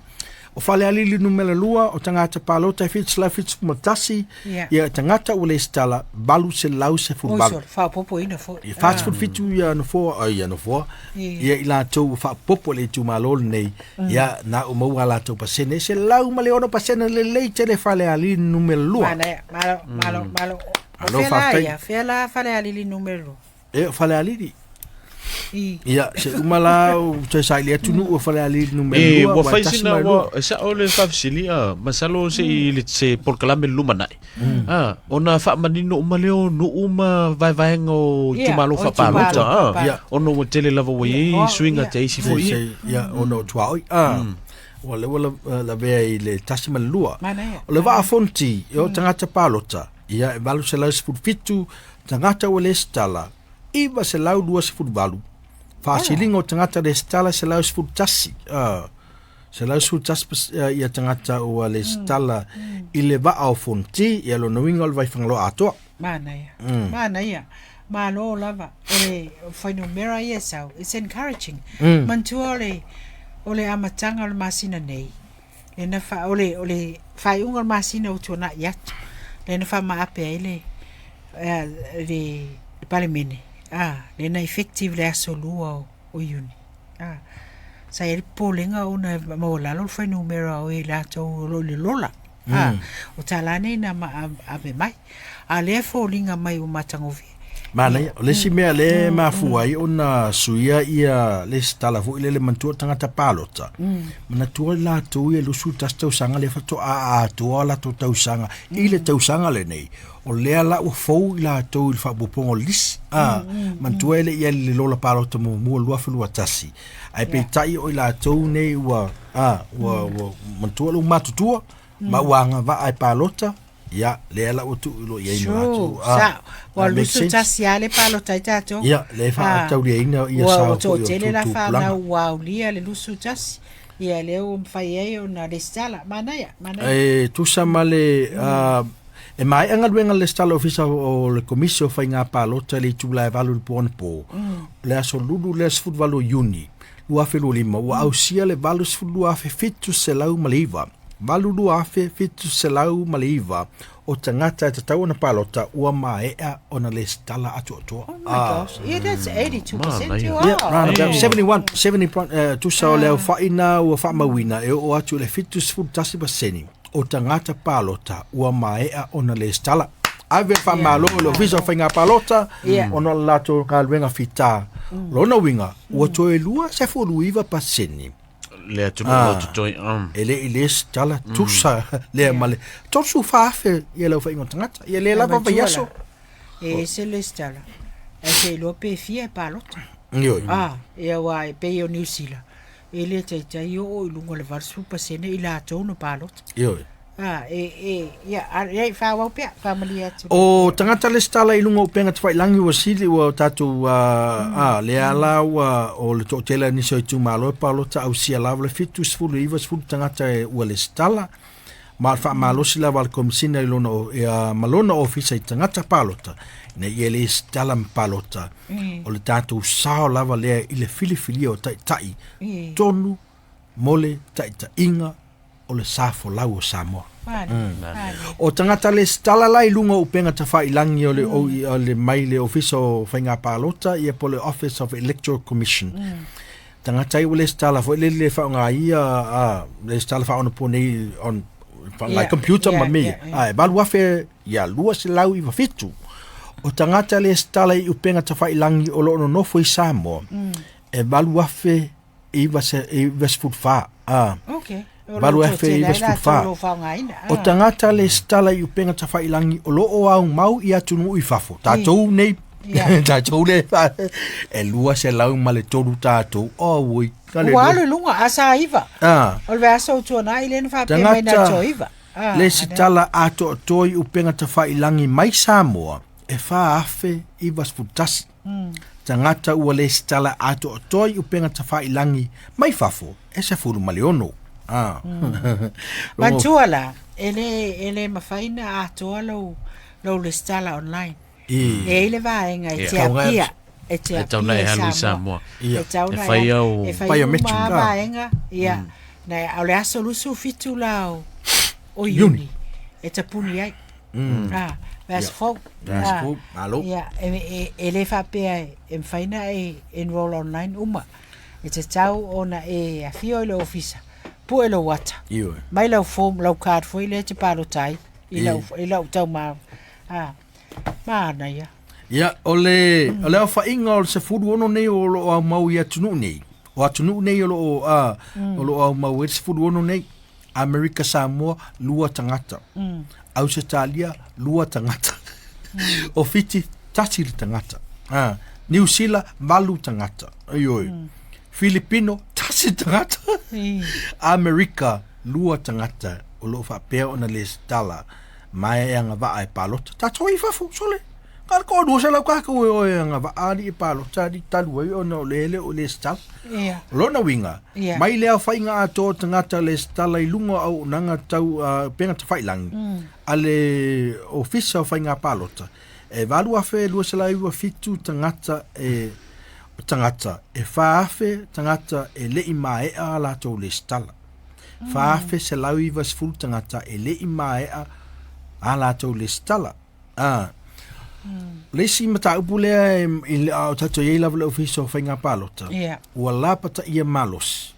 O Falealili numera 2 o tagata palota e 771, ia tagata ua lesitala 818. Oi, faaopoopoina foi. Ia 47 ia nofoa, ia nofoa. Ia i latou ua faaopoopo le itumalo lenei, ia na ua maua a latou pasene, 106% lelei tele Falealili numera 2. Manaia, malo, malo, malo. O fea la ia, fea la Falealili numera 2? E o Falealili. Ia, se uma la o toe saili atu nuu o Falealili numera 2. E, ua fai sina, ua, e sao le faafesili, a, masalo se i le se polokalame lumanai. A, ona faamanino uma lea o nuu ma vaevaega o itumalo faapalota, a, ona ua tele lava ua i ai suiga te isi foi. Ia, ona o tuaoi, a, ua lea ua lavea i le 1 ma le 2. O le Vaa Fonoti, o tagata palota, ia, e 817 tagata ua lesitala, 928, faasiliga o tagata lesitala 111, 111 ia tagata ua lesitala i le Vaa o Fonoti, ia lona uiga o le Vaifagaloa atoa. Manaia, manaia. Malo lava, o le fuainumera ia e sau, it's encouraging. Manatua o le amataga o le masina nei, lena fa, o le, o le faaiuga o le masina ua tuanai atu, lena faamaape ai le, le Palemene, lena effective le aso 2 o Iuni. Sa i ai le popolega ona e maualalo le fuainumera o i latou o lo o i le lola. O tala nei na ave mai. A lea e foliga mai ua matagofie. Manaia, o le isi mea lea e mafua ai ona suia ia le isi tala foi lele manatua tagata palota, manatua i latou ia 21 tausaga lea faatoa atoa latou tausaga i le tausaga lenei, o lea la ua fou i latou i le faaopoopoga o le lisi. Manatua e le i i le lola palota muamua 2021, ae peitai o i latou nei ua, ua manatua le matutua ma ua agavaa e palota, ia, lea la ua tuu i lo i ai ma latou. Sao. Ua 21 lava le palota ai tatou. Ia, lea e faatauliaina ia sao foi o toatele la fanau ua aulia le 21, ia lea ua mafai ai ona lesitala. Manaia, manaia. E tusa ma le, e maea galuega le lesitala ofisa o le Komisi o Faiga Palota i le itula e 8 i le po anapo, le aso Lulu le 18 o Iuni 2025, ua ausia le 82,709, 82,709 o tagata e tatau ona palota ua maea ona lesitala atoatoa. Oh my gosh. Yeah, that's 82%. Yeah, round about 71, 70, tusa o le aofaina ua faamauina e oo atu i le 71% o tagata palota ua maea ona lesitala. Ave faamalo i le Ofisa o Faiga Palota ona o le latou galuega fita. Lona uiga, ua toe 29% le atunuu o totoe. E le i lesitala tusa lea ma le 34,000 ia le aofaiga o tagata. Ia le lava vaiaso. E ese lesitala. Ae se iloa pe fia e palota. Ioe. Ia aua e pei o Niu Sila, e le taitai oo i luga o le 80% i latou na palota. Ioe. Ia, ia, faaauau pea, faamalie atu. O tagata lesitala i luga o upega tafailangi ua sili ua tatou lea la ua o le toatele a nisi o itumalo e palota ausia lava le 70 i 90 tagata e ua lesitala. Ma o le faamalosi lava a le Komesina i lona ia ma lona ofisa i tagata palota, ina ia lesitala ma palota, o le tatou sao lava lea i le filifilia o taitai tonu mo le taitaiga o le sa folau o Samoa. O tagata lesitala la i luga o upega tafailagi o le, o le mai le Ofisa o Faiga Palota ia po o le Office of Electoral Commission. Tagata ai ua lesitala foi lele e faaaoga ia a lesitala faaonaponei on faaaoga computer ma mea ia. Ae 8,000 ia 297 o tagata lesitala i upega tafailagi o lo o nonofo i Samoa e 8,094 a. Okay. 8,094. O tagata lesitala i upega tafailagi o lo o aumau i atunuu i fafo, tatou nei, tatou le e 203 tatou. Oh, oi. Ua alu i luga, a sa iva. O le vaiaso ua tuanai lea na faapea mai na te iva. Lesitala atoatoa i upega tafailagi mai Samoa e 4,091. Tagata ua lesitala atoatoa i upega tafailagi mai fafo e 16. Ah. Manatua la, e le, e le mafai na atoa lou, lou lesitala online. E i ai le vaega e te apia, e te E tau apia na e i alu i Samoa. Samoa. E tau E na fai e, au e fai Biometric, uma ah. vaega, ia. Na, o le aso 27 la o, o Iuni, e tapuni ai. Ah, vaiaso fou. Vaiaso Ah. fou, malo. Ia, e, e, e le faapea e, e mafai na e enroll online uma. E tatau ona e afio i le ofisa, pue lou ata. Ioe. Mai lau form, lau card foi lea e te palota ai, i lau, i lau taumā. Ah, manaia. Ia, o le, o le aofaiga o le 16 nei o lo o aumau i atunuu nei. O atunuu nei o lo o, a, o lo o aumau ai le 16 nei. Amerika Samoa, lua tagata. Ausetalia, lua tagata. O Fiti, tasi le tagata. Ah, Niu Sila, valu tagata. Ioe. Filipino, tasi tagata. Amerika, lua tagata o lo o faapea ona lesitala ma e agavaa e palota. Tatou i fafo, sole. Ka le toalua selau tatou e o e agavaa alii e palota alii talu ai ona o le ele o lesitala. Ia. O lona uiga, Ia. mai le aofaiga atoa o tagata lesitala i luga o auaunaga tau upega tafailagi a le Ofisa o Faiga Palota, e 8,297 tagata e tagata, e 4,000 tagata e le i maea a latou lesitala. 4,190 tagata e le i maea a latou lesitala. Ah. Le isi mataupu lea e, i le, a o tatou i ai lava le Ofisa o Faiga Palota, Ia. ua lapataia malosi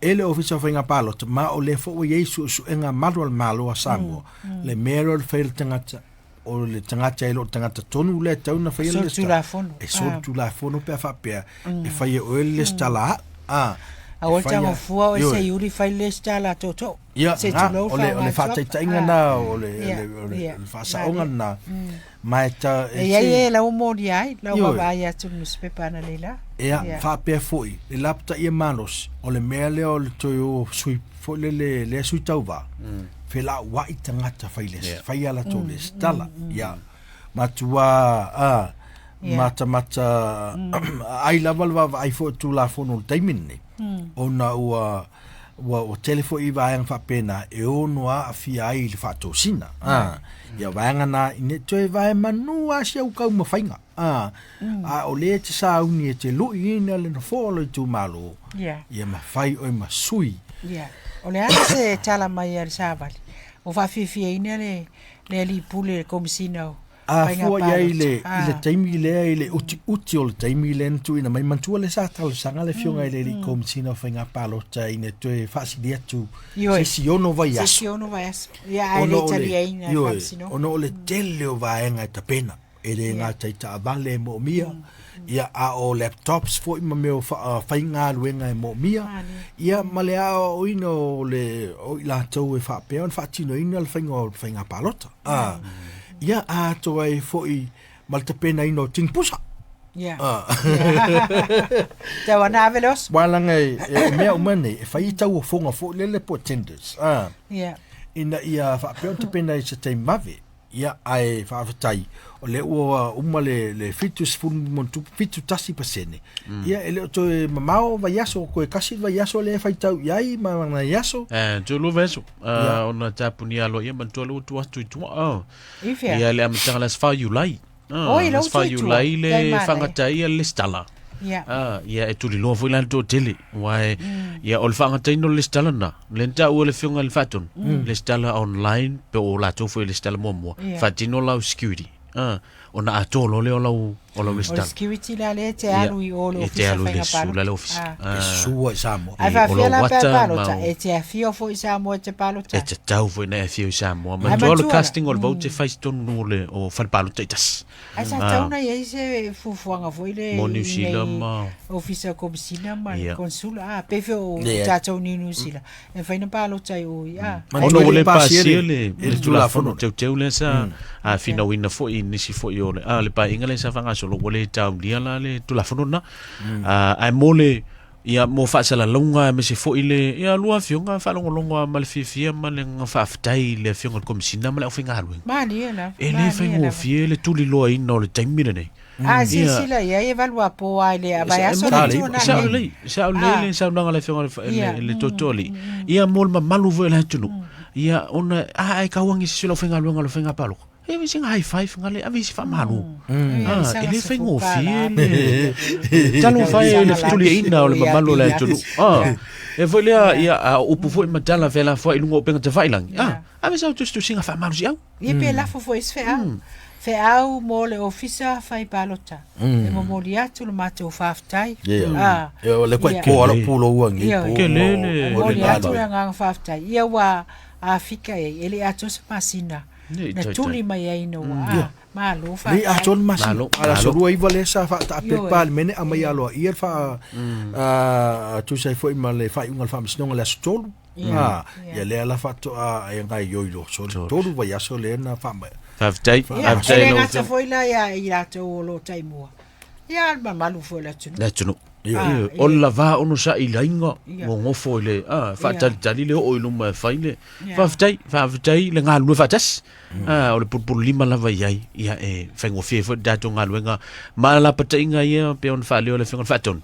e le Ofisa o Faiga Palota, ma o lea foi ua i ai suesuega malu a le Malo a Samoa, le mea lea o le fai o le tagata, o le tagata e le o le tagata tonu lea e tatau ona faia le lesitala. Solitulafono. E solitulafono pe a faapea, e fai e oe le lesitala a, a, Aua e le fai a- tagofua oe Ioe. se i uli fai le lesitala a tootoo. Ia, Se na, tulou o le, o le faaaoga faataitaiga atu. na, o le, Ia, o le, o le, ia. o le faasaoga na. Ma e ta, e E i ai se- e lau moni ai, lau Ioe. vaavaai atu i le nusipepa analeila. Ia, Ia. faapea foi, le lapataia malosi, o le mea lea o le toe o sui foi lele, lea sui tauvā, felauai tagata fai le, fai a latou lesitala. Ia, matua, a, Ia. matamata, ai lava le vaavaai foi o Tulafono o le taimi lenei, ona ua, ua, ua tele foi i vaega faapena e ono aafia ai i le faatosina. Ah, ia vaega na, ina toe vae manu lava si au taumafaiga. Ah, a o lea e te sauni e te luiina le nofoa o le itumalo, Ia. ia mafai oe ma sui. Ia. O le a se tala mai a le savali? Ua faafiafiaina le, le alii pule le Komesina o A Faiga fua i ai i le, Palota. i le taimi lea, i le utiuti o le taimi lea na tuuina mai, manatua lea sa talosaga le afioga i le alii Komesina o Faiga Palota ina toe faasili atu Ioe. se isi ono Se vaiaso. isi ono vaiaso. Ia, ae Ona le o le, taliaina e ioe, faamasinoga. ona o le tele o vaega e tapena, e le gata i taavale e moomia, ia a o laptops foi ma mea o faafaigaluega e moomia, ia ma le aoaoina o le o i latou e faapea ona faatinoina le faiga o le faiga palota. Ah, ia atoa ai foi ma le tapenaina o tinipusa. Ia. Ah. Tau ana ave le oso. Ua laga e, e mea uma nei, e fai i tauofoga foi lele po o tenders. Ah, Ia. ina ia faapea ona tapena i se taimi vave. Ia, ae faafetai, o lea ua uma le, le 70 71%. Ia, e le o toe mamao vaiaso, toe tasi le vaiaso lea e faitau i ai ma nai aso. Eh, toe lua vaiaso, ah, ona tapunia aloaia manatua lea ua tuu atu i tua. Ah. I fea? Ia, le amataga le aso 4 Iulai. Ah, Oi, la aso ua tuu 4 i tua. Iulai le Tai manaia. faagata ai le lesitala. Ia. Ah, ia e tuliloa foi la le toatele. Aua e, ia o le faagataina o le lesitala lena, lea na taua e le Afioga i le Faatonu, lesitala online pe o latou foi e lesitala muamua, Ia. faatino lau security. Ah, ona atoa loa lea o lau, o lau O le lesitala. security la lea e te Ia, alu i o le e te ofisa alu i le faiga sula palota. le ofisa. Ah. Ah. E sua i Samoa. Ai o faafia lou la pe wata palota, ma o- e te afio foi i Samoa e te palota. E tatau foi na e afio i Samoa. Ai, Manatua o le matua la. casting o le vote e fai i totonu o le o fale palota itasi. Ai sa tau na i ai se fuafuaga foi le Mo New i Zealand nei ma- ofisa komisina ma le Ia. consula. Ah, pe fe o Ia. tatou ni New Zealand. E fai na palota i o i. Ah. Manatua Ona ua le le pasia pasia le- le, le le Tulafono Tulafono teuteu lea sa finauina foi i nisi foi o le, ah, le paeaiga lea sa faagasolo ua le taulia la le Tulafono lena. Ah, ae mo le, ia mo faasalalauga aemaise foi le, ia lua afioga faalogologo ma le fiafia ma le agaga faafetai i le afioga i le Komisina ma le aufaigaluega. Malie lava. E le malie lava. faigofie le tuliloaina o le taimi lenei. Ah, Ia. silasila i ai e valu a po ai le vaiaso Sa- le tua Sao na nei. lelei, sao lelei Ah. le saunoaga a le afioga i le- Ia. le Totoalii. Ia mo le mamalu foi o le atunuu. Ia ona a e kauagi se sui o le aufaigaluega o le faiga palota. E ave se high five ngale, ave se faamalo. Ia, Ah, saga e le se faigofie fukala. le talofa e le fetuliaina o le mamalu o le atunuu. Ah, e foi lea ia a o upu foi ma tala felafoai i luga o upega tafailagi. Ah, ave sau tusitusiga faamalosiau. Ia pe lafo foi se feau. Feau mo le ofisa fai palota. E momoli atu le matou faafetai. Ia. Ah. Ia, o le koe Ia. po ala pulo ua ngi Ia. po. Ke le le. o le Momoli atu lalo. le agaga faafetai. Ia ua afika ai, e le atoa se masina. Nei, Na tai, tuli tai. mai ai na ua. Ah, malo Nei faafetai. atoa le masina. Malo, Ala malo. so lua iva lea sa faataape Ioe. Palemene aumai aloaia le faa a tusa ai foi ma le faaiuga o le faamasinoga le aso tolu. Ia. Ah, Ia. ia lea la faatoa e gaoioi loa. So le Tolu. tolu vaiaso lea na faama- Faafetai, Ia, e faafetai le lau gata afioga. foi la ia i latou o lo o taimua. Ia, le mamalu foi o le atunuu. Le atunuu. Ia. Ah, Ia, o le lavā ono saʻilaiga Ia. ua gofo i le ah, faatalitali le oo i luma e fai le Ia. faafetai faafetai le galulue faatasi ah, o le pulupululima lava i ai ia e faigofie ai foi le tatou galuega ma lapataiga ia pe ona faaleo le afioga i le faatonu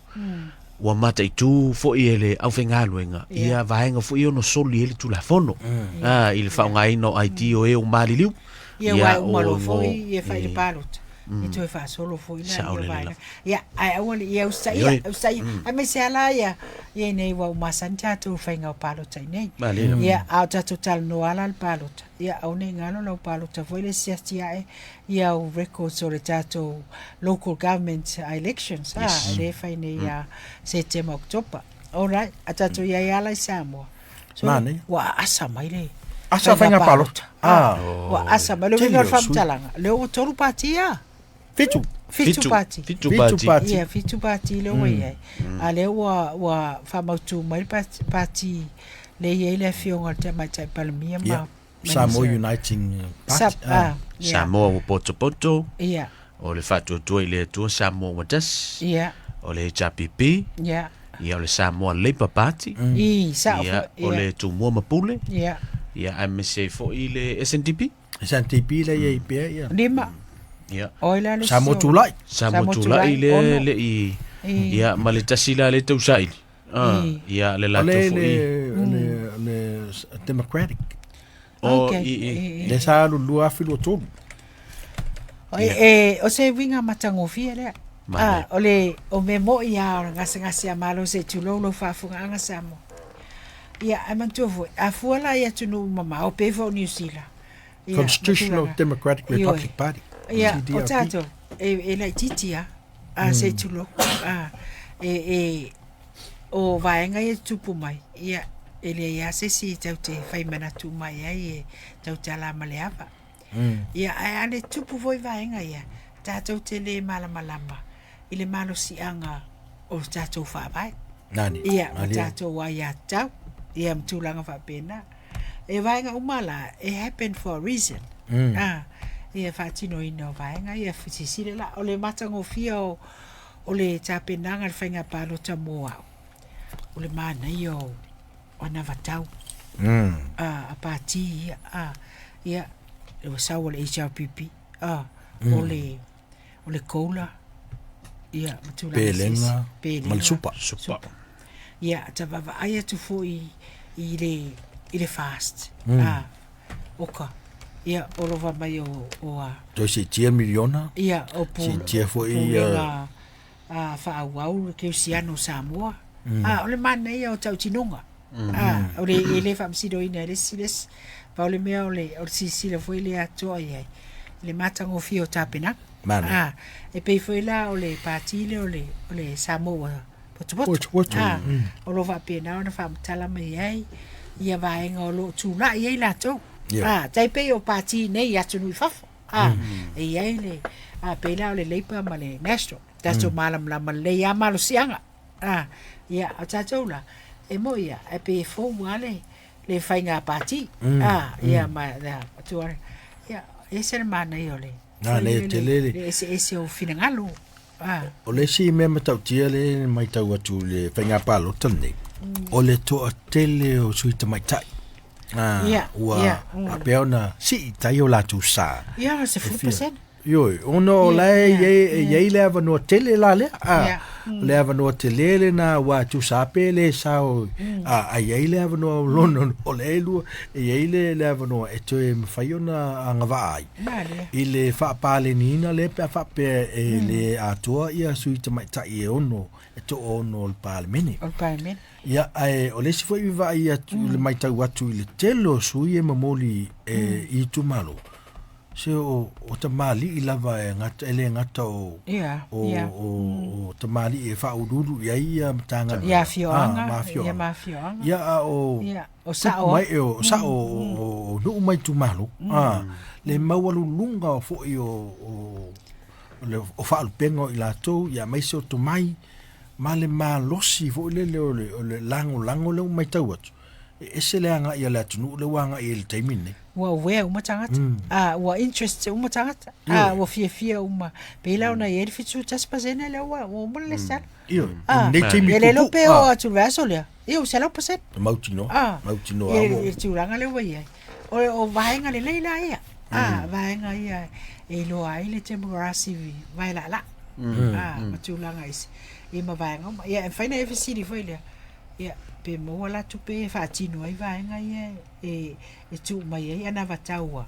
ua mataitū foi e le aufaigaluega Ia. ia vaega foi ia ono soli ai le Tulafono ah, i le faaaogaina o ID o e o maliliu Ia ua uma loa o foi ia fai le e, palota. E toe faasolo foi la Sao ia lelei vaega. lava. Ia, ae aua le ia usaia, Ioe. usaia. Aemaise lava ia ia nei ua masani tatou faiga o palota i nei. Malie lava. Ia, a o tatou talanoa la le palota. Ia, aua ne i galo lau palota foi le siasi ae ia au records o le tatou local government elections. Ah, Yes. le fai nei ia Setema Oktopa. Alright, a tatou iai ala i Samoa. So, Manaia. ua aasa mai le Asa faiga palota. Ah. Ua asa mai le Tele uiga o le o sui. faamatalaga. Lea ua tolu patia. Fitu. Fitu pati. Fitu Fitu pati. pati. Ia, fitu pati lea ua i ai. A lea ua, ua faamautu mai le pati, pati le i ai le afioga i le Tamaitai Palemia ma Ia. Samoa Uniting Sa, Party. Ah. ah, ia, Samoa ua potopoto ia, o le faatuatua i le Atua Samoa ua tasi ia, o le HRPP ia. ia o le Samoa Labour Party I, sao ia foi, o ia, le Tumua ma Pule ia. ia aemaise ai foi le SNDP SNDP le i ai pea ia. Lima, ia oi la le Samoa sio. Tulai. Samoa Samoa Tulai Tulai, le ono. le i I, ia ma le tasi la le tausaili ah, I. ia le O latou le foi le le le Democratic. o okay. i i I, i. Le sa alu lua afi lua tolu. O, e, e, o se uiga matagofie lea. Manaia. Ah, o le o mea mo'i lava o le gasegase a malo se i tulou lou faafofogaaga Samoa. Ia, ae manatua foi, a fua la i atunuu mamao pe foi o New Zealand. Ia, ma Constitutional tulaga. Democratic Ioe. Republic Party. Ia, o CDRP. tatou, e, e laitiiti lava, a se i tulou. Ah, e, e, o vaega ia e tupu mai, ia, e leai lava se isi e tau te fai manatu mai ai e tau te ala ma le ava. Ia, ae a le tupu foi vaega ia, tatou te le malamalama i le malosiaga o tatou faavae. Nani. Ia, ma Malie. tatou aiatatau, ia ma tulaga faapena. E vaega uma la, e happen for a reason. Ah, ia faatinoina o vaega ia silasila la, o le matagofia o, o le tapenaga le faiga palota mo au. O le manaia o, o anavatau a, a pati ia, a, ia, le ua sau o le HRPP, a, o le, o le COLA, ia, ma tulaga Pelega ma le supa. Supa. Ia, ta vaavaai atu foi i le, i le fast, a, oka, ia, o lo mai o, o a, Toe siitia miliona. ia, o Siitia foi, pulega, a, faaauau le kerisiano o Samoa. A, o le manaia o tautinoga. A, o le, e le faamasinoina e le isi le isi. Pau le mea o le, o le silasila foi lea atoa i ai, i le matagofie o tapenaga. Manaia. A, e pei foi la o le pati lea o le, o le Samoa ua potopoto. Potopoto, A, o lo o faapena ona faamatala mai ai ia vaega o lo o tulai ai latou. Ia. A, tai pei o pati nei i atunuu i fafo. A, e i ai le, a, pei la o le Labour ma le National. Tatou malamalama lelei lava malosiaga. A, ia, o tatou la, e moi ia, e pei e fou lava le, le faiga pati. A, ia, ma, ia, atu ai, ia, e ese le manaia o le, Manaia le, tele le- le eseese o finagalo. A, O le isi mea matautia le matau atu i le faiga palota lenei, o le toatele o sui tamaitai. Ah, Ia, ua ia, faapea ona sii tai o latou sa. ia, o se 10%. Ioe, ona o Ia, la e ia, i ai le avanoa tele la lea. Ah, Ia, o le avanoa tele lena ua tusa pe le sao, ah, a i ai le avanoa o lona, o le e lua, e i ai le, le avanoa e toe mafai ona agavaa ai. Malie. I le faapaleniina lea pe a faapea e le atoa ia sui tamaitai e ono, e toaono o le Palemene. O le Palemene. Ia, ae o le isi foi vaai atu, le matau atu i le tele o sui e momoli e i itumalo, se o, o tamalii lava e gata, e le gata o, Ia, o, ia. o, o tamalii e faauluulu i ai ia Matagaluega. Ia afioaga, Ah, ma afioaga. ia ma afioaga. Ia, a o, Ia, o tupu sao. mai e o sao o, o, o nuu mai itumalo. Ah, le maualuluga o foi o, o, o le o faalupega o i latou, ia aemaise o tomai, ma le malosi foi lele o le, o le lagolago lea ua matau atu. E ese le agai a le atunuu lea ua agai i le taimi lenei. Ua aware uma tagata. A, ua interest uma tagata. A, ua fiafia uma. Pei la ona i ai le 71% lea ua, ua uma le lesitala. Ioe, Ah, lenei taimi Ia le iloa puupuu. pe oo Ah, atu i le vaiaso lea. Ia, ua 100%. mautinoa, Ah, mautinoa ia, ua- i le tulaga lea ua i ai. O, o vaega lelei la ia. A, vaega ia e iloa ai le democracy vae laalaa. A, ma tulaga ese. Ia ma vaega uma. Ia, e mafai ona e fesili foi lea. Ia, pe maua la tupe e faatino ai vaega ia e, e tuu mai ai anavatau a,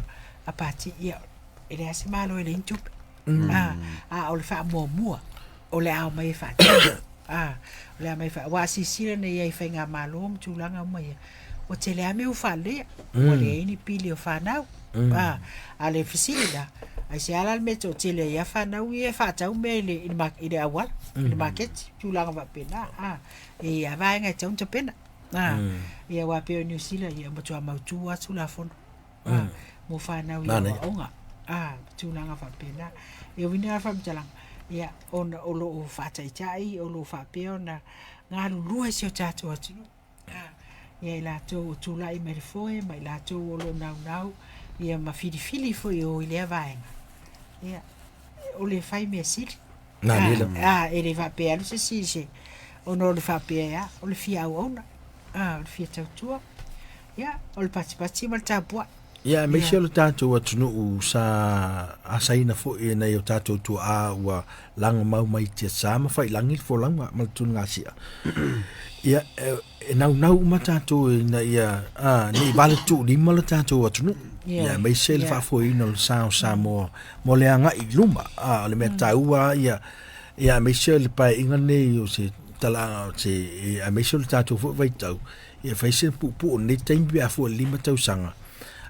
a pati. Ia, e leai se malo e leai ni tupe. A, a o le faamuamua, o le ao mai e faatino. A, o le ao mai fa, ua silasila nei ai faigamalo ma tulaga uma ia. Ua tele lava mea ua faaleleia. Ua leai ni pili o fanau. A, a le fesili la, aisea la le mea e toatele ai a fanau ia e faatau mea i le, i le, i le auala, i le maketi, tulaga faapena. A, e ia vaega e tatau ona tapena. A, ia aua pei o Niu Sila, ia matua mautu atu Tulafono. A, mo fanau i Manaia. aoaoga. A, tulaga faapena. E uiga la faamatalaga, ia, ona o lo o faataitai, o lo o faapea ona galulue si o tatou atunuu. A, ia i latou o tulai mai le foe, ma i latou o lo o naunau, ia ma filifili foi o i lea vaega. Ia, o le fai mea sili. Manaia lava. A, e le faapea alu se isi se, ona o le faapea ea, o le fia auauna. A, o le fia tautua. Ia, o le patipati ma le tapuai. Ia, aemaise o le tatou atunuu sa asaina foi e nai o tatou tuaa ua lagomau mai i tiasa ma failagi le folauga ma le tulugasia. Ia, e, e naunau uma tatou ina ia, a, nei vale tuulima le tatou atunuu. Ia, Ia, aemaise le ia. faafoeina o le sa o Samoa mo le agai i luma. A, o le mea taua ia, ia aemaise o le paeaiga lenei o se talaaga o se, e, aemaise o le tatou foi vaitau, ia fai se puupuu o lenei taimi pe a fua i le 5 tausaga.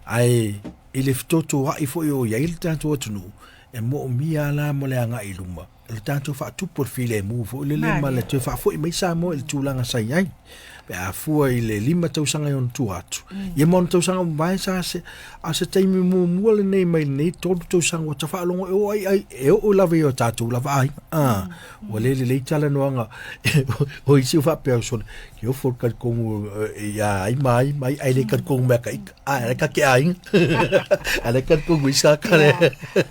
Ae i le fetotoai foi o i ai le tatou atunuu, e moomia la mo le agai i luma. Le tatou faatupu o le filemu foi lele ma le Malie. toe faafoi mai Samoa i le tulaga sa i ai. Pe a fua i le 5 tausaga i ona tua atu. Ia ma ona tausaga ua mavae sa se, a se taimi muamua lenei mai lenei 3 tausaga ua tafaalogo e oo ai, ai, e oo lava i o tatou lava aiga. Ah, ua le lelei talanoaga. O isi o faapea o sole, ke ofo le talitonu, ia ai ma ai ma ai, ai le talitonu mea ka ika. Ah, le ka ke aiga. A le talitonu i sa ka le. Ia,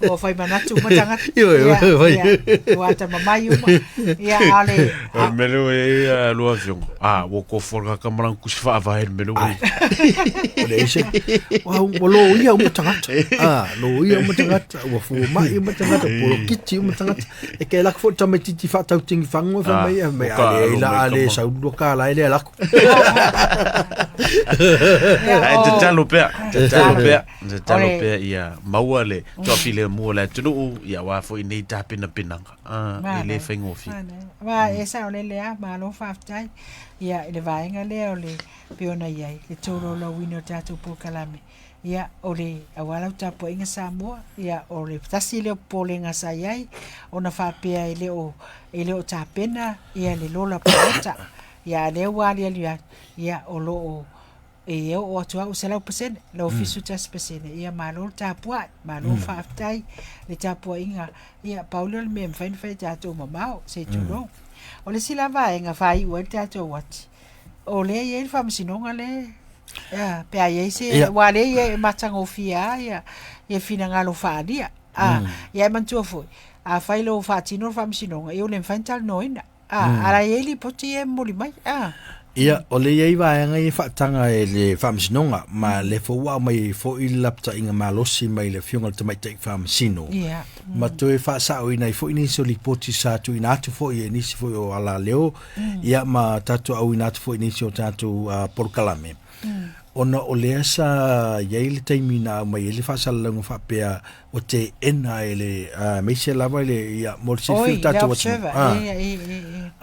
ua fai manatu uma tagata. Ioe, Ia, ioe, fai. ia, ua atamamai uma. Ia, a o le, O le mea lea ua i ai, lua afioga. A, ua ko nofo le tagata ma lana tusi faavae i le mea lea ua i ai. O le ese, ua ua loia uma tagata. Ah, loia uma tagata, ua fomai uma tagata, polokiti uma tagata. E ke lako foi le tamaitiiti faatautigi fagu fai mai, fai mai, a leai la a le sau lua tala e le lako. Ae tatalo pea, tatalo pea, tatalo pea ia maua le toafilemu o le atunuu, ia aua foi nei tapenapenaga. Ah, e le faigofie. Ma e saolele lava, malo faafetai. Ia, i le vaega lea o le pei ona i ai le tolaulauina o le tatou polokalame. Ia, o le aua lau tapuaiga Samoa, ia, o le tasi lea o popolega sa i ai, ona faapea e le o, e le o tapena ia le lola palota. Ia, a o lea ua aliali atu, ia, o lo o e oo atu lava ua 100%, lau 71%, ia malo le tapuai, malo faafetai le tapuaiga. Ia, pau lea o le mea e mafai ona fai e tatou mamao, se i tulou. O le isi la vaega e faaiu ai le tatou ati, o lea e i ai le faamasinoga lea, ia, pe a i ai se, aua o lea e matagofie lava ia, ia finagalo faaalia. A, ia e manatua foi, afai loa ua faatino le faamasinoga, ia ua le mafai ona talanoaina. A, a la e i ai lipoti ia e momoli mai. A. Ia, o lea e i ai vaega ia e faataga e le Faamasinoga, ma lea foi ua aumai ai foi le lapataiga malosi mai le Afioga i le Tamaitai Faamasino, ma toe faasaoina ai foi nisi o lipoti sa tuuina atu foi e nisi foi o alaleo, ia ma tatou auina atu foi i nisi o tatou polokalame. Ona o lea sa i ai le taimi na aumai ai le faasalalauga faapea ua teena e le aemaise lava i le ia mo le silafia o le tatou atunuu.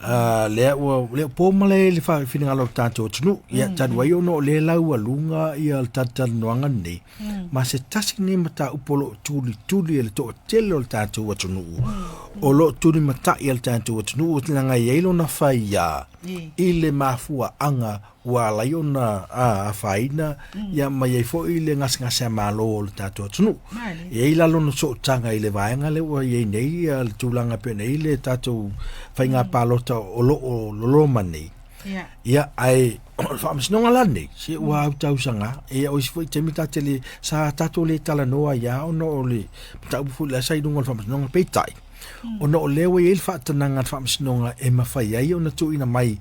A lea ua le o po malae le finagalo o le tatou atunuu. Ia talu ai ona o lea laualuga ia le talatalanoaga lenei ma se tasi lenei mataupu o lo o tulituli e le toatele o le tatou atunuu o lo o tulimatai e le tatou atunuu leaga e i ai lona faia i le mafuaaga ua ala ai ona afaina ia ma i ai foi le gasegase a Malo o le tatou atunuu. E i ai la lona sootaga i le vaega lea ua i ai nei ia le tulaga e pei ona i ai le tatou faiga palota o lo o loloma nei. Ia, ae o le faamasinoga la lenei, se ua autausaga, ia o isi foi taimi ta te le, sa tatou le talanoa ai lava ona o le mataupu foi la sa i luga o le faamasinoga, peitai, ona o lea ua i ai le faatanaga a le faamasinoga e mafai ai ona tuuina mai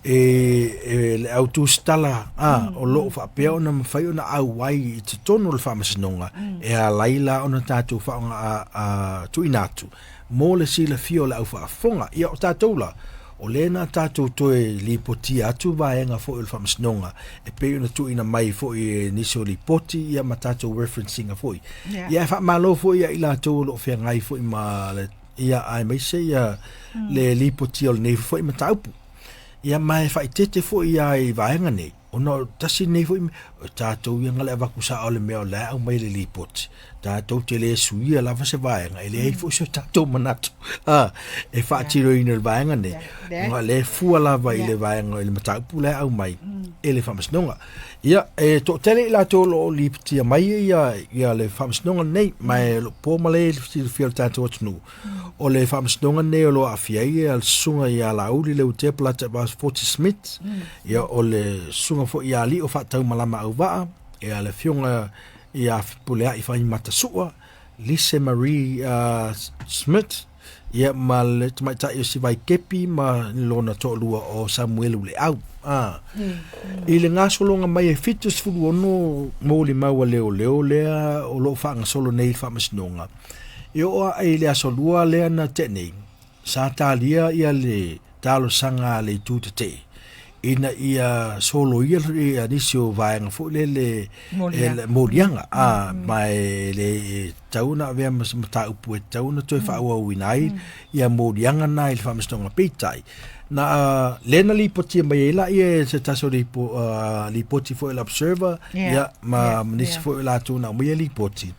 e, e le au tusitala a, o lo o faapea ona mafai ona auai i totonu o le faamasinoga e ala ai la ona tatou faaaoga a, a, tuuina atu mo le silafia o le au faafofoga. Ia o tatou la, o lea na tatou toe lipotia atu vaega foi o le faamasinoga e pei ona tuuina mai foi e nisi o lipoti ia ma tatou referencing foi. Yeah. Ia e faamalo foi ia i latou o lo o feagai foi ma le, ia aemaise ia le lipotia o lenei foi mataupu. Ia ma e faaeteete foi ia i vaega nei, ona o tasi lenei foi mea, o tatou ia na le avatu sao le mea o la e aumai le lipoti, tatou te le suia lava se vaega, e leai foi so tatou manatu a, e faatinoina le vaega nei, ona o lea e fua lava i le vaega i le mataupu la e aumai e le Faamasinoga. Ia, e toatele i latou o lo o lipotia mai ia, ia le Faamasinoga lenei, ma e o lo o po malae le silafia o le tatou atunuu. O le Faamasinoga lenei o lo o aafia ai le Susuga ia Laauli Leuatea Polataivao Fosi Smith, ia o le Susuga foi ia Alii o Faataumalama Auvaa, ia le Afioga ia Fepuleai Faimata Sua, Lise Marie Smith, ia ma le tamaitai o Sivai Kepi ma lona toalua o Samuelu Leau. Ah. I le gasologa mai e 76 molimau a leoleo lea o lo o faagasolo nei i le faamasinoga, E oo ae i le aso lua lea na tea nei, sa talia ia le talosaga a le itu tetee ina ia soloia ia nisi o vaega foi lele e, moliaga a ma e le tatau ona avea ma se mataupu e tatau ona toe faaauauina ai ia moliaga na i le faamasinoga. Peitai, na lea na lipotia mai ai laia e se tasi o lipoti foi o le Observer ia ma nisi foi o latou na aumaia lipoti,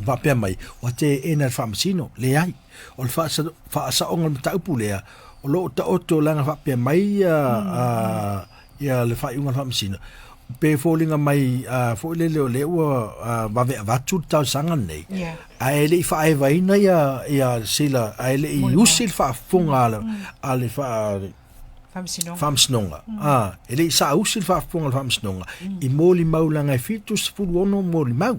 faapea mai, ua teena e le Faamasino. Leai, o le faasaoga o le mataupu lea, o lo o taoto leaga faapea mai ia, ia le faaiuga a le Faamasino, pe foliga mai foi lele o lea ua vave avatu le talosaga lenei, ae le i faaevaina ia, ia sila, ae le i usi le faafofoga a le, a le Faamasinoga. Faamasinoga. A, e le i saausi le faafofoga a le Faamasinoga i molimau leaga e 76 molimau.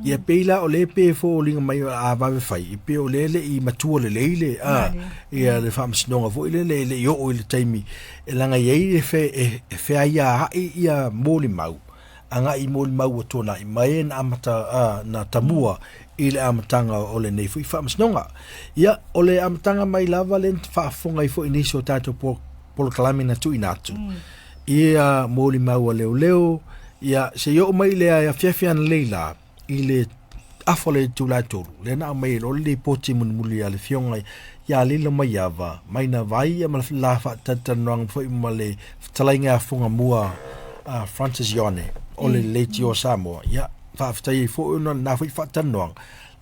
Ia pei la o lea pei e foliga mai a vave fai, e pei o lea e le i matua lelei le, a, ia le Faamasinoga foi lele e le i oo i le taimi e leaga e i ai le fe, e, e feaiaai ia molimau agai i molimau ua tuanai ma e na amata, a, na tamua i le amataga o lenei foi faamasinoga. Ia, o le amataga mai lava lea na faafofoga ai foi nisi o tatou polokalame na tuuina atu. Ia molimau a leoleo, ia se i oo mai i le afiafi analei la, i le afa o le itula e tolu, lea na aumai ai loa le lipoti mulimuli a le Afioga ia Lilo Maiava, mai na vai ia ma le la faatalatalanoaga foi ma le fetalaiga ia Fugamua a Francis Ione o le Leitio Samoa. Ia, faafetai ai foi ona o lena foi faatalanoaga,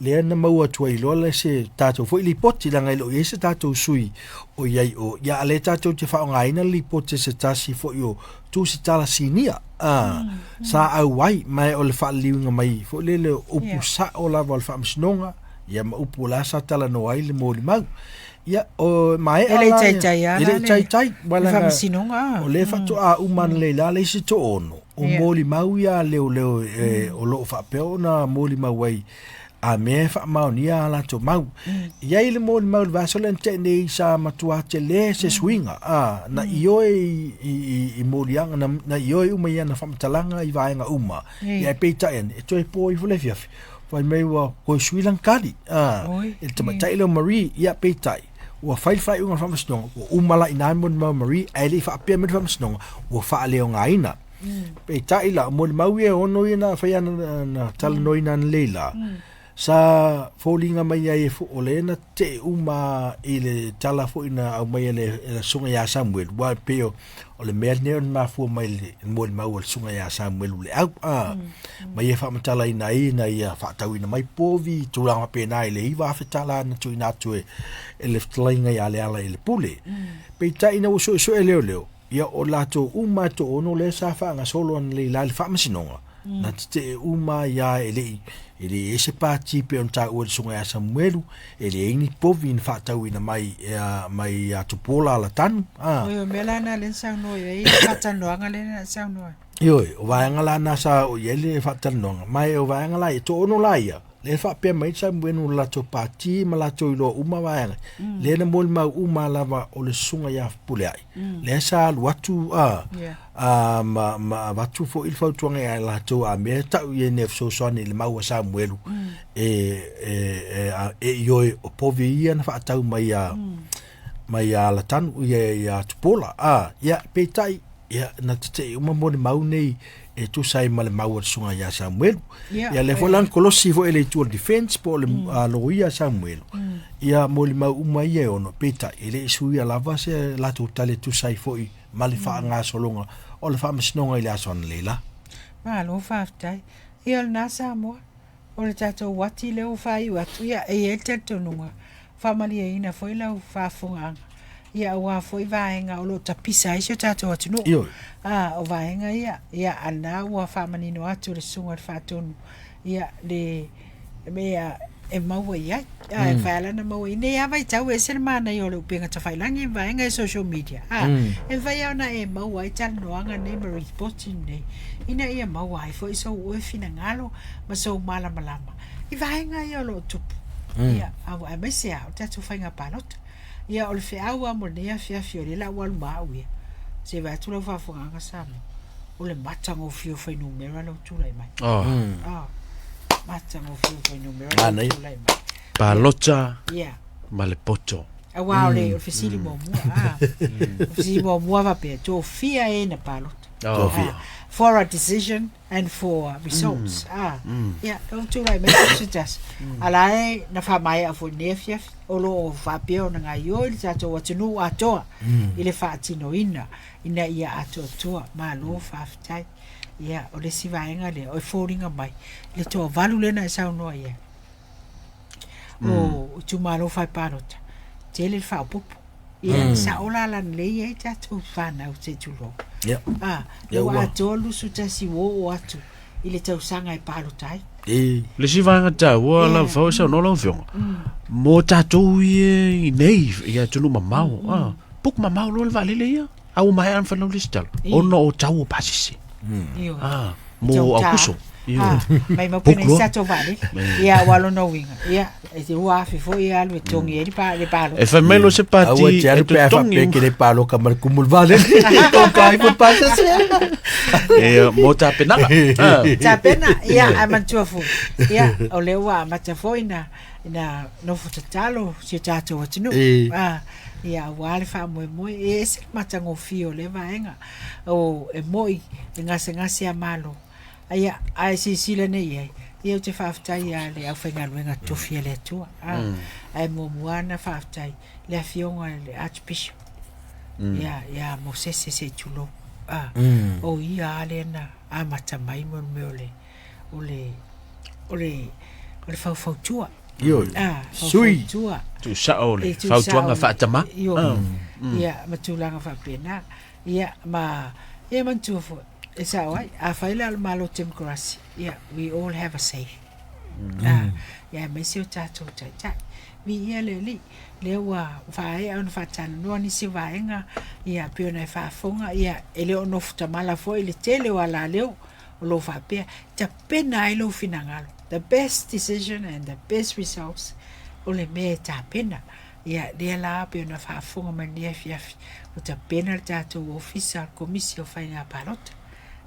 lea na maua atu ai loa le se tatou foi lipoti, leaga e le o i ai se tatou sui o i ai o, ia a lea tatou te faaaogaina le lipoti a se tasi foi o Tusitala Sinia, a, sa auai, ma o le faaliliuina mai foi lele o upu sao lava o le faamasinoga, ia ma upu o la sa talanoa ai le molimau. Ia, o maea E le i taitai lava E le i taitai. Le faamasinoga. O lea faatoa uma analei la le isi toaono, o molimau ia a leoleo o lo o faapea ona molimau ai a mea e faamaonia a latou mau. E i ai le molimau i le vaiaso lea na tea nei sa matua tele se suiga, a, na ioe i moliaga, na ioe uma i ana faamatalaga i vaega uma. Ia ae peitai ane, e toe po ifo le afiafi, fai mai ua toe sui lana tali, a, e le tamaitai lea o Marie, ia peitai, ua fai le faaiuga a le Faamasinoga, ua uma la i ina le molimau a Marie, ae le i faapea mai le Faamasinoga, ua faaleaogaina. Peitai la, o molimau ia e ono ia na fai ana na talanoaina analei la, sa foliga mai ai e o lea na tetee uma i le tala foi na aumai e le Susuga ia Samuelu, aua e pei o le mea lenei o le mafua mai i le molimau a le Susuga ia Samuelu Leau, a, ma ia faamatalaina ai ina ia faatauina mai povi, tulaga faapena i le $9,000 na tuuina atu e le fetalaiga ia Leala i le pule. Peitai ina ua suesue leoleo, ia o latou uma e toaono lea sa faagasolo analei la i le faamasinoga, na tetee uma ai lava e le i e le i ai se pati pei ona taua e le Susuga ia Samuelu, e leai ni povi na faatauina mai mai ia Tupuola Alatanu, a. Oi, o mea la na lea na saunoa i ai, le faatalanoaga lea na saunoa ai. Ioe, o vaega la na sa oo i ai le faatalanoaga, ma o vaega la ia, toaono la ia, lea e faapea mai Samuelu o le latou pati ma latou iloa uma vaega, lea na molimau uma lava o le Susuga ia Fepuleai, lea sa alu atu a, a, ma, ma avatu foi le fautuaga ia latou a mea e tau i ai nei fesoasoani i le mau a Samuelu e, e, e, a, e ioe o povi ia na faatau mai a, mai a Alatanu ia ia Tupuola. A, ia, peitai, ia, na tetee uma molimau nei e tusa ai ma le mau a le susuga ia Samuelu. Ia, Ia lea foi la na kolosi foi e le itu o le defense po o le loia a Samuelu. Ia molimau uma ia e ono, peitai, e le i suia lava se latou tali e tusa ai foi ma le faagasologa o le faamasinoga i le aso analeila. Malo faafetai. Ia o lena Samoa, o le tatou uati lea ua faaiu atu, ia e i ai le talitonuga, faamalieina foi lau faafofogaaga, ia aua foi vaega o lo o tapisa ai si o tatou atunuu. Ioe. A, o vaega ia, ia a lena ua faamanino atu e le Susuga i le Faatonu, ia le mea e maua i ai. A, e mafai lava la ona maua i nei lava vaitau e ese le manaia o le upega tafailagi ma vaega ia social media. A, e mafai lava ona e maua ai talanoaga nei ma ripoti nei, ina ia maua ai foi sou oe finagalo ma sou malamalama i vaega ia o lo o tupu. Ia, aemaise lava o le tatou faiga palota. Ia, o le feau lava mo lenei afiafi, o lea o le a ou alu ma au ia, se i vaai atu lau faafofogaaga Samoa, o le matagofie o fuainumera lea ua tulai mai. Oh. Oh, matagofie o fuainumera lea ua tulai mai. Palota Ia. ma le poto. Aua o le fesili muamua, ah. O le fesili muamua faapea, tofia e na palota. Oh. Tofia. Ah, for a decision and for results. Ah, ia, lea ua tulai mai se tasi. A la e na faamaea foi i lenei afiafi, o lo o faapea ona gaoioi le tatou atunuu atoa i le faatinoina ina ia atoatoa. Malo faafetai. Ia, o le isi vaega lea, o e foliga mai le toavalu lea na e saunoa i ai, o itumalo fai palota, tele le faaopoopo. Ia, sao la la lelei ai tatou fanau se i tulou. Ia. Ah, Ia, ua ua. atoa 21 ua oo atu i le tausaga e palota ai. E. Le isi vaega taua Ia. lava fau e saunoa lau Afioga, mo tatou ia i nei i atunuu mamao, ah, book mamao loa le vaalele ia. A ua maea ona fai lau lesitala ona o tau o pasese. Ioe. Ah, mo Taugata. Aukuso. Ioe. Ah, mai mau pena i Pukuloa. sa tau vaalele. Ia, ua lona uiga. Ia, e te ua afe foi ia alu e togi ai le pa- le palota. E fai mai lo se Aua pati te alu e pe a totogi faapea ke le paloka ma le kumu le vaalele. Tau ifo pasese. e mo tapenaga. Ah. Tapena, ia, ae manatua foi. Ia, o lea ua amata foi na, na nofo tatalo si o tatou atunuu. E. Ah, ia, auā le faamoemoe. E ese le matagofie o lea vaega. O, e moi e gasegase a Malo. Ia, ae silasila nei i ai, ia ou te faafetai ia le aufaigaluega tofi a le Atua. Ah, Ae muamua lava ona faafetai le afioga i le Archbishop. Ia, ia Mosese se i tulou. Ah, O ia lava lea na amata mai mo le mea o le, o le, o le, o le faufautua. Ioe. Ah, Sui. faufautua. Tuusao le E tuusao fautuaga le- faatamā. Ioe. Ia, ma tulaga faapena. Ia, ma, ia manatua foi, e sao ai, afai la o le Malo Temokarasi, ia, we all have a say. Ah, ia, aemaise o tatou taitai. Viia le Alii, lea ua faaea ona faatalanoa nisi vaega, ia, pei ona e faafofoga, ia, e le o nofo tamala foi le tele o alaleo o lo o faapea, tapena ai lou finagalo. The best decision and the best results o le mea e tapena. Ia, lea la pei ona faafofoga mai i lenei afiafi, ua tapena le tatou Ofisa o le Komisi o Faiga Palota,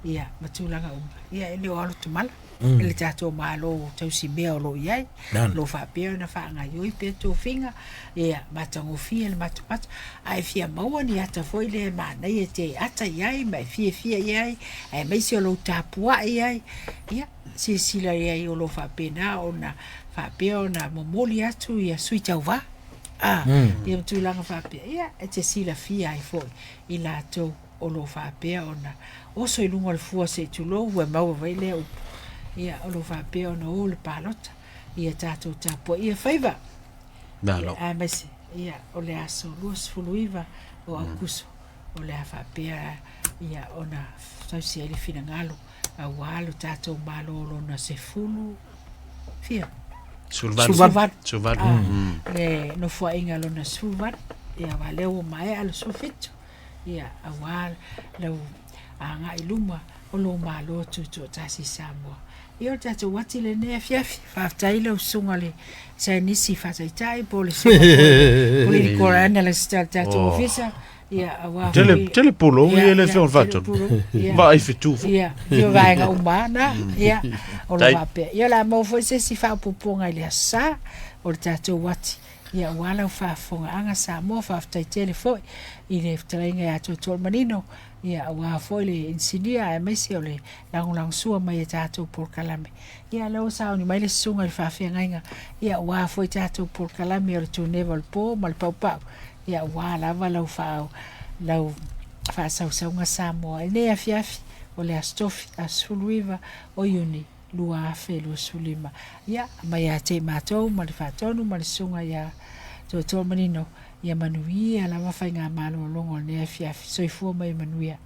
ia, ma tulaga uma. Ia, e le o alo tamala i le tatou Malo tausimea o lo o i ai, o lo o faapea ona faagaoioi pea tofiga, ia, matagofie le matamata, ae fia maua ni ata foi lea e manaia e te ata i ai ma e fiafia i ai, aemaise o lou tapuai ai, ia, silasila i ai o lo o faapena ona faapea ona momoli atu ia sui tauva, a, ia ma tulaga faapea, ia, e te silafia ai foi i latou o lo o faapea ona oso i luga o le fua se i tulou ua maua mai lea upu, ia, o lo o faapea ona o le palota, ia tatou tapuaia faiva. Malo. Aemaise, ia, o le aso 29 o Aukuso, o le a faapea ia ona tausi ai le finagalo auā lo tatou Malo lona sefulu fia? 18. 18. 18. Ah, le nofoaiga lona 18, ia, aua lea ua maea le 17, ia, auā lau agai i luma o lou Malo Tutoatasi Samoa. Ia, o le tatou ati lenei afiafi. Faafetai lau susuga le Saienisi Faataitai po o le susuga foi le Political Analyst a le tatou Ofisa. Ia, aua Tele, foi... tele pulou Ia, ia le ia, afioga i le tele Faatonu. pulou, ia. Vaai fetu foi. Ia, ia vaega uma lava na, ia, o lo Tai. faapea. Ia, o le a maua foi se isi faaopoopoga i le Aso Sa o le tatou ati. Ia, aua lau faafofogaaga Samoa, faafetai tele foi i le fetalaiga ia Toetoalemanino, ia, aua foi le inisinia aemaise o le lagolagosua mai e tatou polokalame. Ia, lea ua sauni mai le susuga i le faafeagaiga, ia, aua foi tatou polokalame o le Tuneva o le Po ma le Paupau, ia, aua lava lau faa, lau faasausauga Samoa. I lenei afiafi o le Aso Tofi, aso 19 o Iuni 2025. Ia, mai ia te i matou ma le faatonu ma le susuga ia Toetoamanino, ia manuia lava faigamalologa o lenei afiafi. Soifua ma ia manuia.